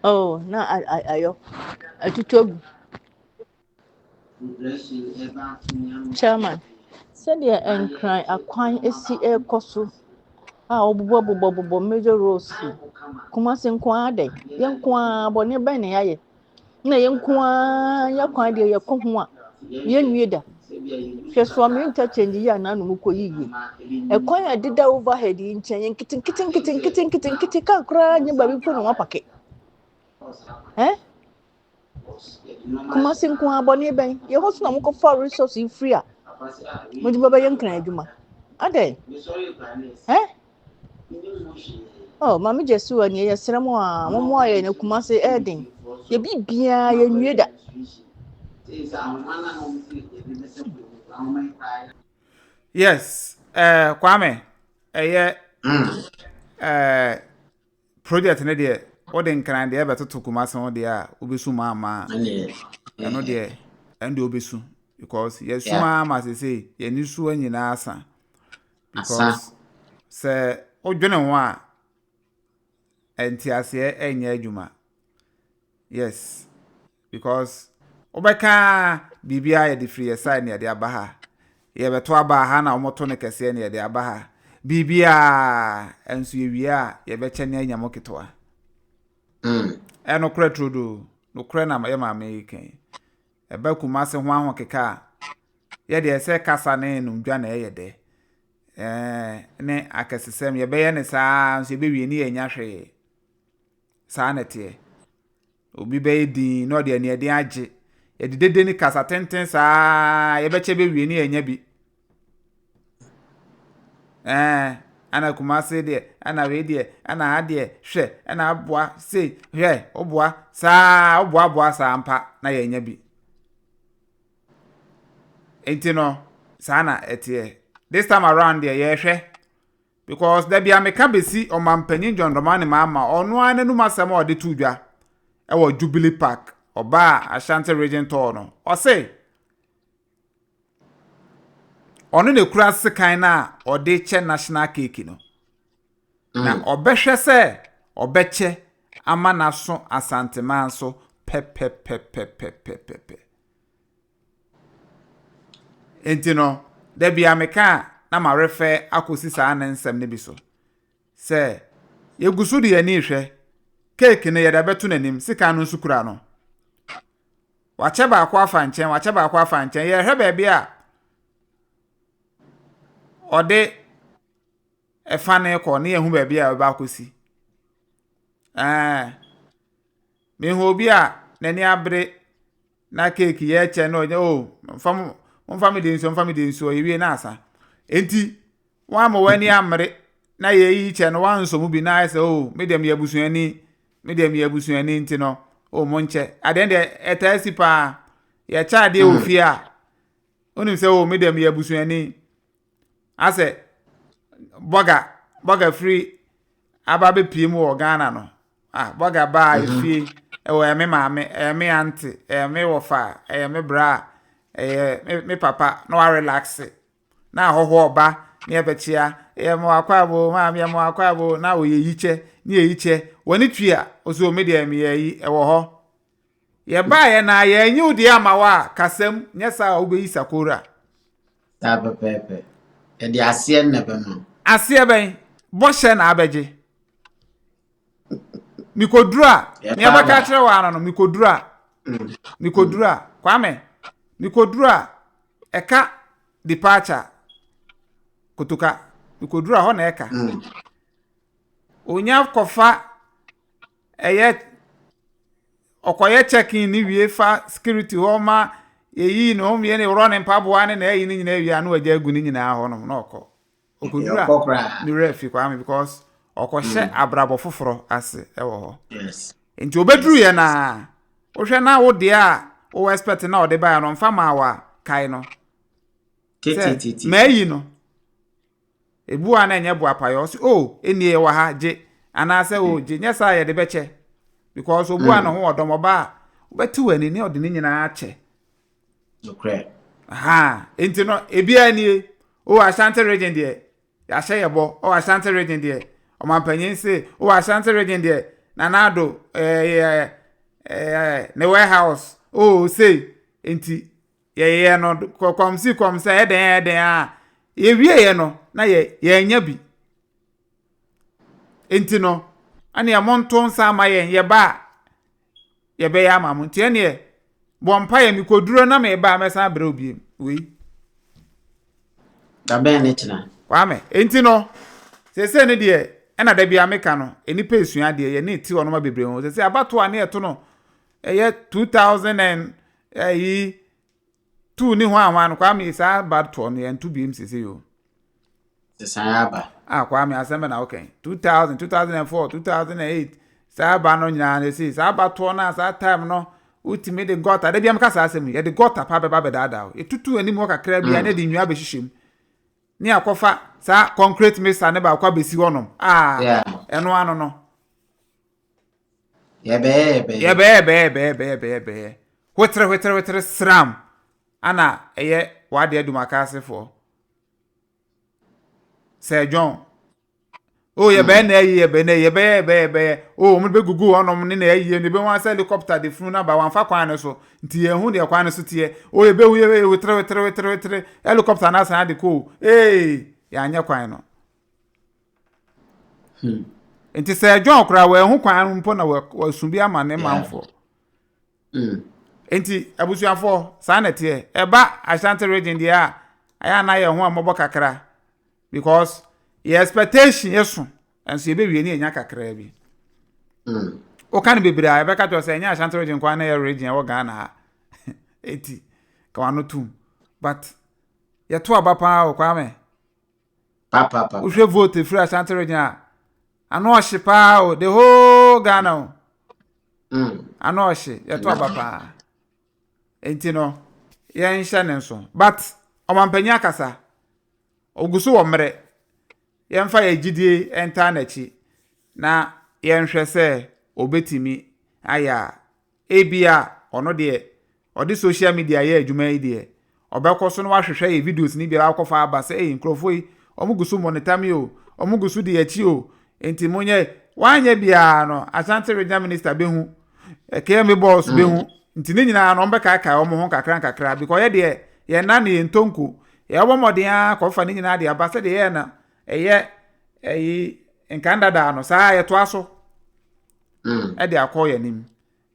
oh na ayɔ atutu agu. Chairman, sɛdeɛ Nkran akwan esi ɛrekɔ so a wɔbobɔbobɔbobɔ major roads yi, Kumasi nko ara dɛ, yɛn nko ara bɔne bɛn na yɛayɛ? Na yɛn nko ara yɛ kwan deɛ yɛkɔ ho a yɛnwie da. Hwɛ Suame interchange yi a n'ano kɔ yie. Ɛkwan a ɛdeda overhead yi nkyɛn yɛ nketenkete nketenkete nketenkete, kaa koraa nyɛ baabi mpo na wɔn apark. Ɛ Kumasi nko ara bɔne bɛn? Yɛn hɔ so na wɔkɔfa resource yi firi a wɔde bɛbɛyɛ Nkran adwuma. Adɛn? Ɛ? Oh, Maame Gyesiwa nie, yɛsrɛ mo a mommoa yɛn na Kumasi ɛyɛ den. Yɛ biribiara yɛnwie da. Yes, eh, Kwame, ɛyɛ eh, project no deɛ wode nkran deɛ ɛbɛtoto Kumasi ho deɛ a wobɛsu mu ama a ɛno deɛ ɛno deɛ wobɛsu because yɛsu ara ma sesei yɛn nisuo nyinaa asa because sɛ wodwene ho a nteaseɛ ɛnyɛ adwuma yes Because wobɛka a biribiara yɛde firi yɛ side na yɛde aba ha. Yɛbɛto aba a ha na wɔto no kɛseɛ na yɛde aba ha. Biribiara nso yɛwie a yɛbɛkyɛ ne anya mo ketewa. Ɛnokorɛ turodoo, nokorɛ na yɛ maame yi ka yi. Ɛba Kumasi ho ahokeka a, yɛ deɛ sɛ kasa ne nomdwa na ɛyɛ dɛ. Ɛɛ ne akɛsesɛm yɛbɛyɛ ne saa nso yɛbɛwie ne yɛnya hwee. Saa na ɛteɛ. Obi bɛyɛ dinn na ɔde aniɛden agye. Yɛde dede ne kasa tenten saa yɛbɛkyɛ bɛwie ne yɛanya bi. Ɛɛ ana Kumase deɛ, ana wei deɛ, ana ha deɛ, hwɛ, ɛna aboa sei, hwɛ, woboa saa, woboaboa saa mpa na yɛanya bi. Nti no, saa na ɛteɛ. This time around deɛ yɛhwɛ. Because da bia meka besi Ɔmanpanyin John Dramani Mahama ɔno ara n'anum asɛm a ɔde too dwa wɔ Jubilee Park ɔbaa Ashanti Region tour no ɔse ɔno na ekura sekan no a ɔde kyɛ national cake no na ɔbɛhwɛ sɛ ɔbɛkyɛ ama n'aso Asanteman so pɛpɛpɛpɛpɛpɛpɛ. Enti no, da biara meka a na m'awerɛfɛ akɔsi saa ne nsɛm no bi so sɛ, Yɛgu so de yɛn ani rehwɛ. Keeki no, yɛde abɛto n'anim. Sekan no nso kura no. Wakyɛ baako afa nkyɛn, wakyɛ baako afa nkyɛn. Yɛrehwɛ baabi a ɔde ɛfa no rekɔ ne yɛhu baabi a ɔbɛba akɔsi. Ɛɛ, mehu obi a n'ani abere na keeki yɛ kyɛ na ɔnyɛ o mfa mo momfa me de nsuo mfa me de nsuo yɛwie na asa enti wɔama w'ani ammere na yɛyi kyɛ no wansɔ mu bi na ayɛ sɛ o me deɛ meyɛ abusuani me deɛ meyɛ abusuani nti no o mo nkyɛ adeɛ deɛ ɛtaa si paa yɛkyɛ adeɛ wɔ fie a wonim sɛ o me deɛ meyɛ abusuani asɛ bɔga bɔga firi aba bɛpie mu wɔ Ghana no Ah, bɔga baa efie, ɛwɔ ɛyɛ me maame, ɛyɛ me aunty, ɛyɛ me wɔfa, ɛyɛ me bra, ɛyɛ me me papa, na wa relax. Na ahɔhoɔ ɔba, ne yɛbɛkyea, ɛyɛ mo akɔ abo, maame yɛ mo akɔ abo, na ɔyɛ yikyɛ, ne yɛ yikyɛ. Wɔne tua, ɔsɛ omi deɛ meyɛ yi, ɛwɔ hɔ. Yɛbaeɛ na yɛanyi wo deɛ ama wo a, kasam, nyɛ saa a wobɛyi sakora. Saa pɛpɛɛpɛ. Yɛde aseɛ na ɛbɛma. Aseɛ bɛn? Bɔhyɛ na abɛgye. Mekoduru a, nea ɛbɛka akyerɛ wo ano no, mekoduru a, mekoduru a, Kwame, mekoduru a, ɛka departure kotoka, mekoduru a hɔ na ɛka. Onya kɔfa ɛyɛ ɔkɔyɛ check-in ne wie fa security hɔ ma yɛyi ne ho wie ne worɔ ne mpaboa ne na ɛyi ne nyinaa wie a na wagya agu ne nyinaa hɔ nom na ɔkɔ. Ɔkɔduru a ne werɛ afi Kwame because ɔkɔhyɛ abrabɔ foforɔ ase wɔ hɔ. Nti ɔbɛduru yɛ na wohwɛ na wo deɛ a wowɔ expect na ɔde baeɛ no ɔmfa maa wo a kae no sɛ maayi no ebu a na ɛnyɛ boapayɔ ɔse o oh, ɛnie wɔ ha gye anaasɛ o oh, gye nyɛ saa yɛde bɛkyɛ because obu a ne ho ɔdɔm ɔba a wobɛte w'ani ne ɔde ne nyinaa kyɛ Nokorɛ. Ahaa, enti no, ebiara nie. O Ashanti region deɛ, yɛahyɛ yɛ bɔ. O Ashanti region deɛ, ɔmanpanyin se. O Ashanti region deɛ, Nana Addo, ɛɛ, ɛɛ, ne warehouse. O sei, enti yɛyɛ no kɔm si kɔm sɛ ɛdɛn ɛdɛn a, yɛwieɛ no, na yɛ yɛanya bi. Enti no, ɛneɛ monto nsa ama yɛn, yɛba a, yɛbɛyɛ ama mo. Nti ɛneɛ, bɔ mpaeɛ, mekɔduro na meba a mɛsan abrɛ wo biem. Wei. Da bɛn ne kyena? Kwame, enti no, seesei no deɛ, ɛna da biara meka no, nnipa esua adeɛ, yɛne ti ɔnoma bebree ho. Seesei abatoɔ a ne yɛto no, ɛyɛ 2000 and ɛyi, Tu ne hwan hwan Kwame saa ba toɔ no yɛnto biem sese yo. Sesan aba. Ah Kwame asɛm bɛ na wokɛn 2000 2004 2008 Saa aba no nyinaa no ɛsei saa abatoɔ no a saa time no wotumi de gɔta da bia meka saa asɛm yi yɛde gɔta pa bɛba bɛdaadaa wo yɛtutu anim hɔ kakra bi a na yɛde nnua bɛhyehyɛ mu ne akɔfa saa concrete mixer ne baako abɛsi hɔnom a ɛno ano no yɛbɛyɛ yɛbɛyɛ yɛbɛyɛ yɛbɛyɛ yɛbɛyɛ yɛbɛyɛ yɛbɛyɛ wetere wetere wetere sram ana ɛyɛ wade adumakasefoɔ Sir John. Oh, yɛbɛyɛ na ayi yɛbɛyɛ na yɛbɛyɛ yɛbɛyɛ yɛbɛyɛ. Oh, wɔn bɛgugu hɔnom ne na ayie no ebi wɔn asɛ helicopter de funu no aba wɔamfa kwan no so nti yɛn ho deɛ kwan no so teɛ. Oh, yɛbɛhu yɛbɛyɛ wetere wetere wetere wetere helicopter no asan ade kɔ o. Ee, yɛanyɛ kwan no. Nti Sir John koraa wɔahu kwan no mpo na wɔasu bi ama ne manfoɔ. Nti abusuafoɔ saa na ɛteɛ. Ɛba Ashanti region deɛ a, ɛyɛ a na yɛn ho ammɔbɔ kakra because yɛ expectation yɛ so nso yɛbɛwie ne yɛnya kakraa bi. Woka no bebree a yɛbɛka kyerɛ sɛ ɛnyɛ Ashanti region kwan na ɛyɛ region ɛwɔ Ghana ha. Eti ka wano tum. But yɛto aba paa o Kwame. Wohwɛ vote firi Ashanti region a ano ɔhye paa o the whole Ghana o. Ano ɔhye yɛto aba paa. Nti no yɛnhyɛ ne nso but ɔmampanyin akasa ogu so wɔ mmerɛ yɛmfa yɛ gyidie ntaa n'akyi na yɛnhwɛ sɛ obetumi ayɛ a Ebia ɔno deɛ ɔde social media yɛ adwuma yi deɛ, ɔbɛkɔ so na wahwehwɛ yɛ videos no bi akɔfa aba sɛ ei nkurɔfoɔ yi, wɔn gu so monitor me o, wɔn gu so di akyi o, nti monyɛ. Wanyɛ biara no, Ashanti Regional Minister bɛhu, KMA boss bɛhu, nti ne nyinaa no wɔbɛkaakae wɔn ho nkakra nkakra because yɛ deɛ yɛn nan ne yɛn ntonko, yɛbɔ mmɔden ara kɔfa ne nyinaa de aba sɛdeɛ yɛyɛ na ɛyɛ ɛyi nkan dadaa no saa yɛtoa so de akɔ yɛn anim.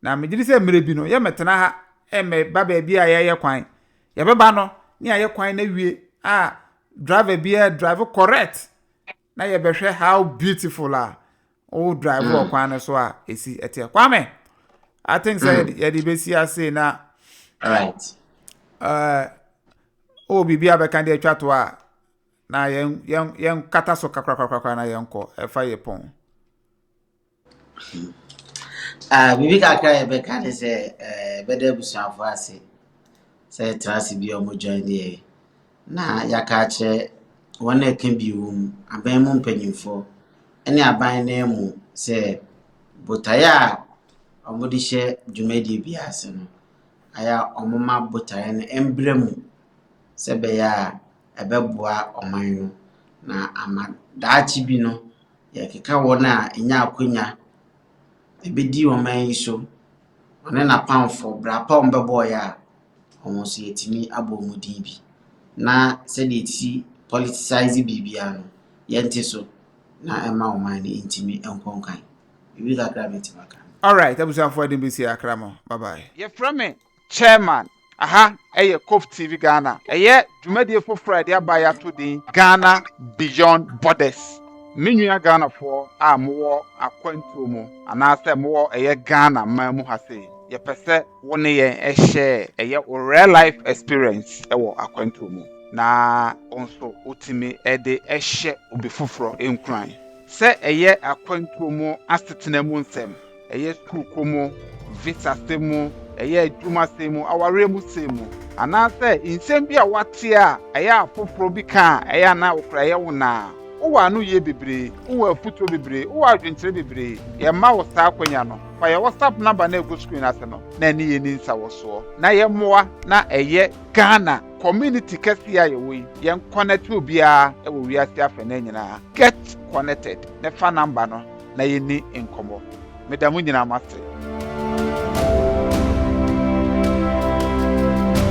Na megye di sɛ mmerɛ bi no, yɛmmɛtena ha mmɛba baabi a yɛreyɛ kwan. Yɛbɛba no ne yɛayɛ kwan no awie a driver biara drive correct na yɛbɛhwɛ how beautiful a wo drive wɔ kwan no so a ɛsi ɛteɛ. Kwame, I think sɛ yɛde bɛsi ase na right. Wowɔ biribi a bɛka de atwa to a na yɛn yɛn yɛnkata so kakrakrakra na yɛnkɔ ɛfa yɛ pɔn. Ah, biribi kakra a yɛbɛka ne sɛ eh, yɛbɛda abusuafoɔ ase sɛ yɛtena ase bi a wɔn join deɛ na yɛaka akyerɛ wɔn a ɛka bi wɔ mu, aban mu mpanyinfoɔ ne aban no mu sɛ botaeɛ a wɔde hyɛ dwumadie bi ase no, ayɛ a wɔma botaeɛ no mbrɛ mu sɛ ɛbɛyɛ a ɛbɛboa ɔman no na ama daakye bi no Yɛkeka wɔn a enya akwanya bedi ɔman yi so, ɔne n'apamfo, bra pa a wɔbɛbɔeɛ a, wɔn nso yɛatumi abɔ wɔn din bi. Na sɛdeɛ yɛsi politicise biribiara no, yɛnte so na ɛmma ɔman no ntumi nkɔ nkan. Biribi kakra a mɛtumi aka. Alright abusuafoɔ ɛde bɛsi akra mo bye bye. Yɛfrɛ me Chairman, aha yɛ Kof TV Ghana. Ɛyɛ dwumadie foforɔ a yɛde aba a yɛato din Ghana Beyond Borders. Me nua Ghanafoɔ a mowɔ akwantuo mu anaasɛ mowɔ ɛyɛ Ghana man mu ha sei, yɛpɛ sɛ wo ne yɛn share ɛyɛ wo real life experience wɔ akwantuo mu na wo nso wotumi de hyɛ obi foforɔ nkuran. Sɛ ɛyɛ akwantuo mu asetena mu nsɛm, ɛyɛ sukuukɔ mu, visa sɛm mu, ɛyɛ adwuma sɛm mu, awareɛ mu sɛm mu, anaasɛ nsɛm bi a woate a ɛyɛ afoforɔ bi ka a ɛyɛ a na wo koraa ɛyɛ wo naa. Wowɔ anoyie bebree, wowɔ afutuo bebree, wowɔ adwenkyerɛ bebree. Yɛma wo saa akwanya no. Fa yɛn WhatsApp number no a ɛgu screen no ase no na ɛne yɛn nni nsawɔsoɔ na yɛmmoa na ɛyɛ Ghana community kɛseɛ a yɛwɔ yi, yɛn connect obiara wɔ wiase afɛnaa nyinaa. Get connected na fa number no na yɛnni nkɔmmɔ. Meda mo nyinaa mo ase.